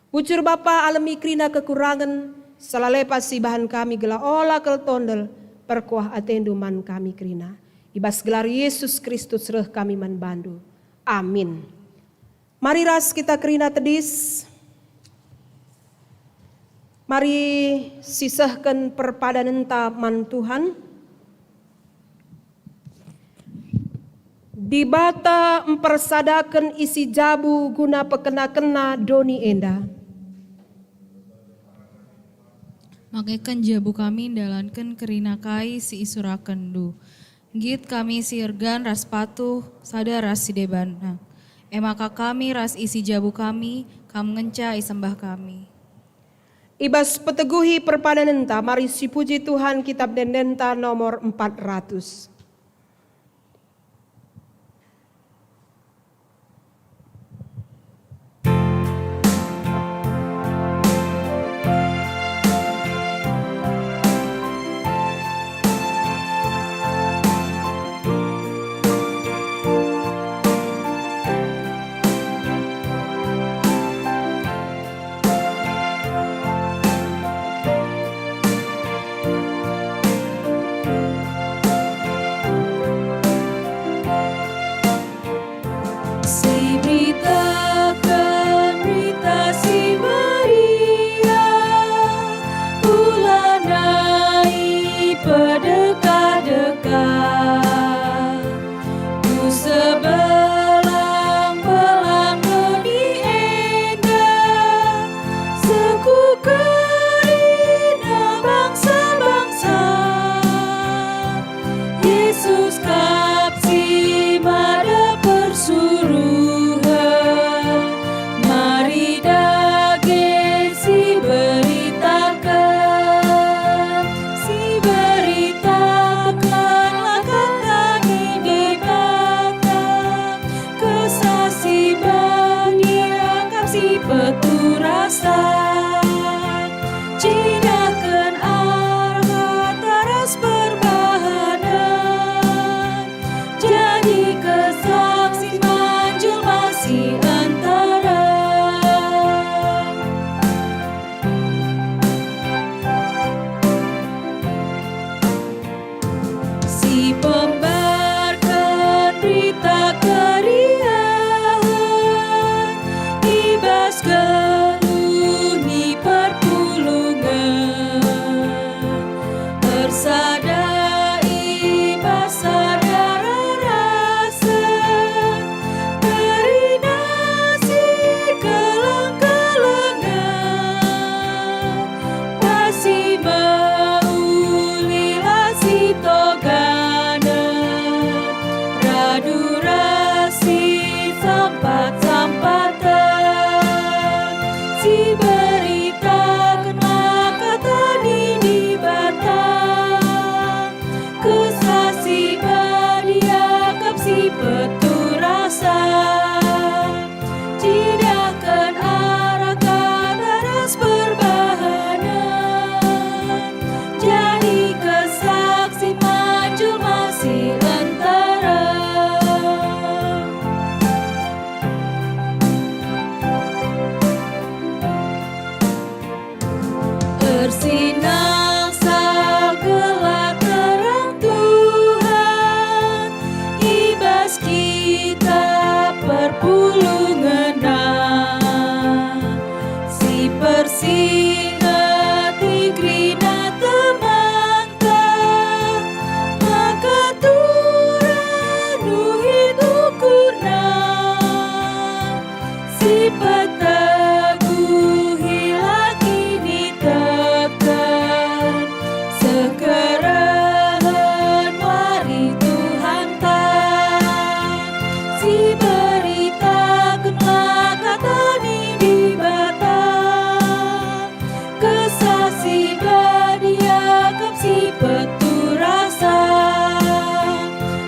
Bujur Bapa, alemi kerina kekurangen, salah lepas sibahan kami gelah ola kal tondel, perkuah atendu man kami kerina. I bas gelar Yesus Kristus reh kami man bandu. Amin. Mari ras kita kerina tedis. Mari sisehken perpadanenta man Tuhan. Dibata mpersadaken isi jabu guna pekena-kena doni enda. Makeken jabu kami ndalanken kerina kai si isurakenndu. Nggit kami si ergan ras patuh, sada ras si debanna. E maka kami ras isi jabu kami, kam ngenca isembah kami. I bas peteguhi perpadanenta, mari sipuji Tuhan, kitab ende-endenta nomor empat ratus. Si beritaken Berita Si Meriah, ula ndai pedekah-dekah. Ku sebelang-belang doni enda, seh ku kerina bangsa-bangsa. Yesus kap si mada persuruhen. Sasi badia kap si peturasa, cidahken arah kata ras perbahanen, jadi kesaksi man jelma si nterem. Si pemberken Berita Keriahen i bas geluh ni perpulungen, ersada i bas sada rarasen, kerina si keleng-kelengen. Pasi meuli la sitoganen, radu ras si sampat-sampaten, si beritaken kata ni Dibata. Kesah si badia kap si peturasa, cidahken arah kata ras perbahanen, jadi kesaksi man jelma si nterem. Ersinangsa gelah terang Tuhan i bas kita perpulungenna, si persinget i kerina temanta, maka turah nuhit ukurna. Si peteguhi la kiniteken, seh kerehen wari Tuhanta. Si beritaken la kata ni Dibata. Kesah si badia kap si peturasa,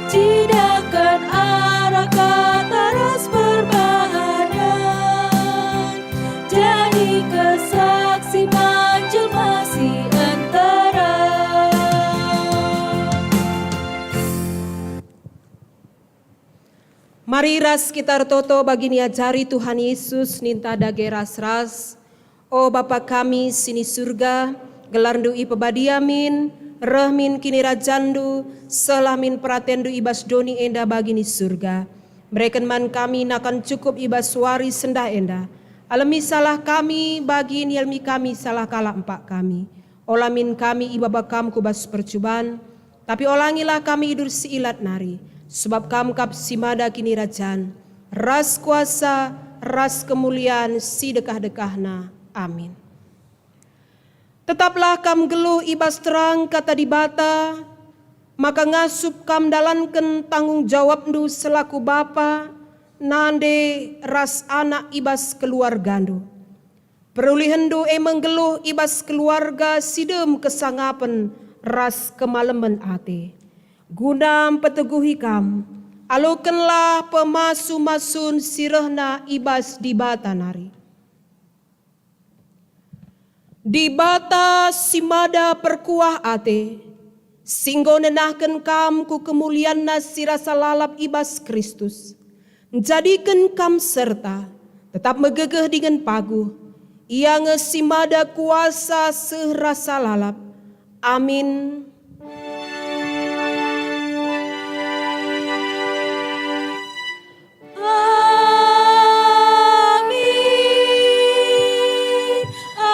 cidahken arah kata ras perbahanen, jadi kesaksi man jelma si nterem. Mari ras kita ertoto bagi niajari Tuhan Yesus ninta dage ras-ras. O Bapa kami si ni Surga, gelarNdu ipebadia min, reh min kinirajanNdu, sehlah min peratenNdu i bas doni enda bagi ni Surga. Bereken man kami nakan cukup i bas wari sendah enda. Alemi salah kami, bagi nialemi kami salah kalak empak kami. Ola min kami ibaba Kam ku bas percuban, tapi olangilah kami idur si ilat nari, sebab Kam kap si mada kinirajan, ras kuasa, ras kemulian si dekah-dekahna. Amin. Tetaplah kam nggeluh i bas terang Kata Dibata, maka ngasup kam ndalanken tanggung jawabndu selaku bapa, nande, ras anak i bas keluargandu. Perulihenndu e me nggeluh i bas keluarga si dem kesangapen ras kemalemen ate. Guna mpeteguhi kam, alokenlah pemasu-masun si rehna i bas Dibata nari. Dibata si mada perkuah ate, si enggo nenahken kam ku kemulianNa si rasa lalap i bas Kristus, njadiken kam serta tetap megegeh dingen paguh. Ia nge si mada kuasa seh rasa lalap. Amin. Amin. Amin.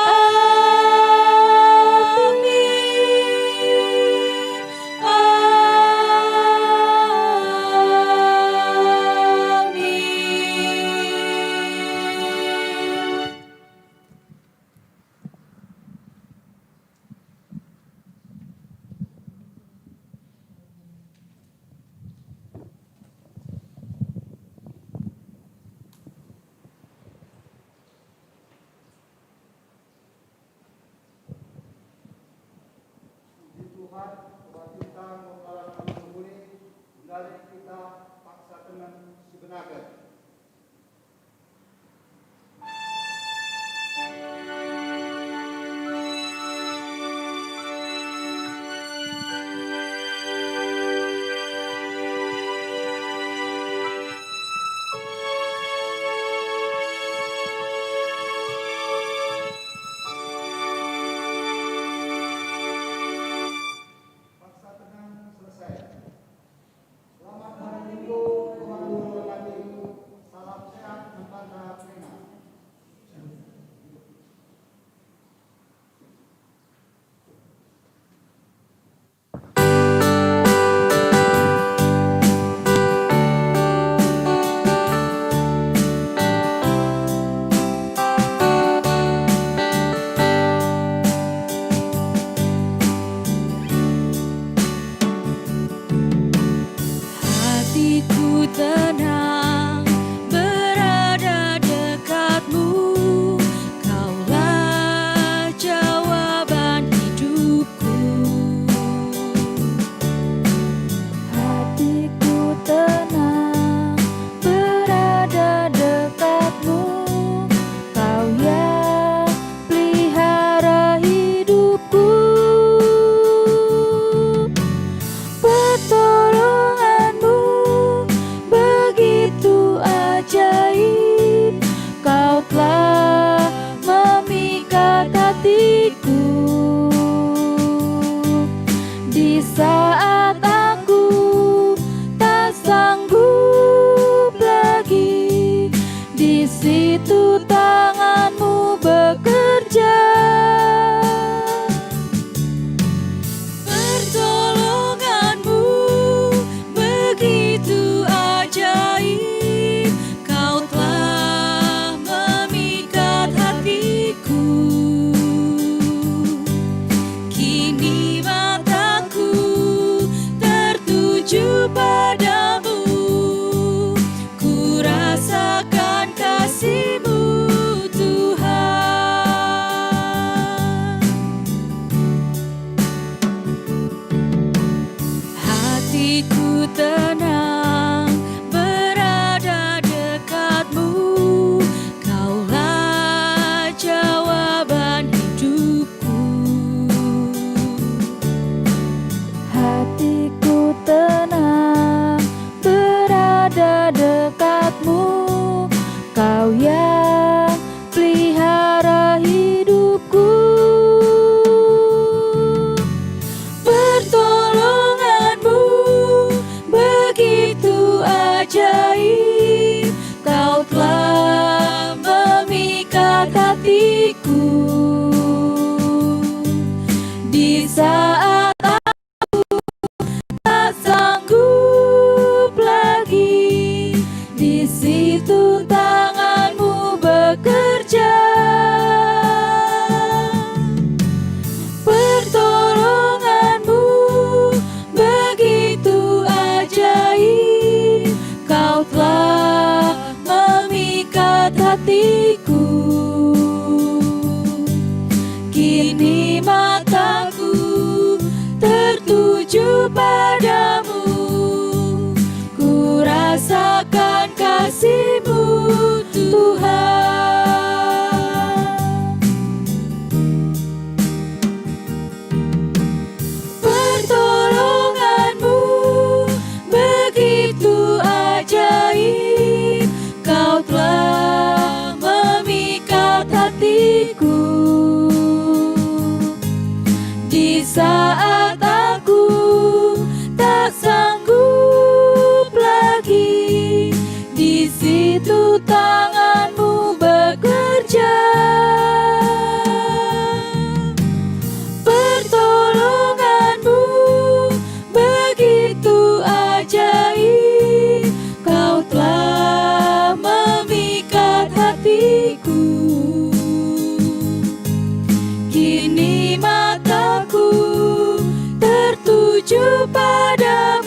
Amin. Di situ tangan-Mu bekerja. Pertolongan-Mu begitu ajaib, Kau telah memikat hatiku. Kini mataku tertuju pada-Mu, ku rasakan kasih-Mu, Tuhan. Hatiku tenang berada dekat-Mu, Kaulah jawaban hidupku. Hatiku tenang berada dekat-Mu, Kau yang pelihara hidupku. Pertolongan-Mu begitu ajaib, Kau telah memikat hatiku. Di saat tak sanggup lagi, di situ tangan-Mu bekerja. Pertolongan-Mu begitu ajaib, Kau telah memikat hatiku. Kini mataku tertuju pada-Mu, ku rasakan kasih-Mu, Tuhan. Pertolongan-Mu begitu ajaib, Kau telah memikat hatiku. Di saat aku tak sanggup lagi, di situ tangan-Mu bekerja. Pertolongan-Mu begitu ajaib, Kau telah memikat hatiku. Kini mataku tertuju pada-Mu,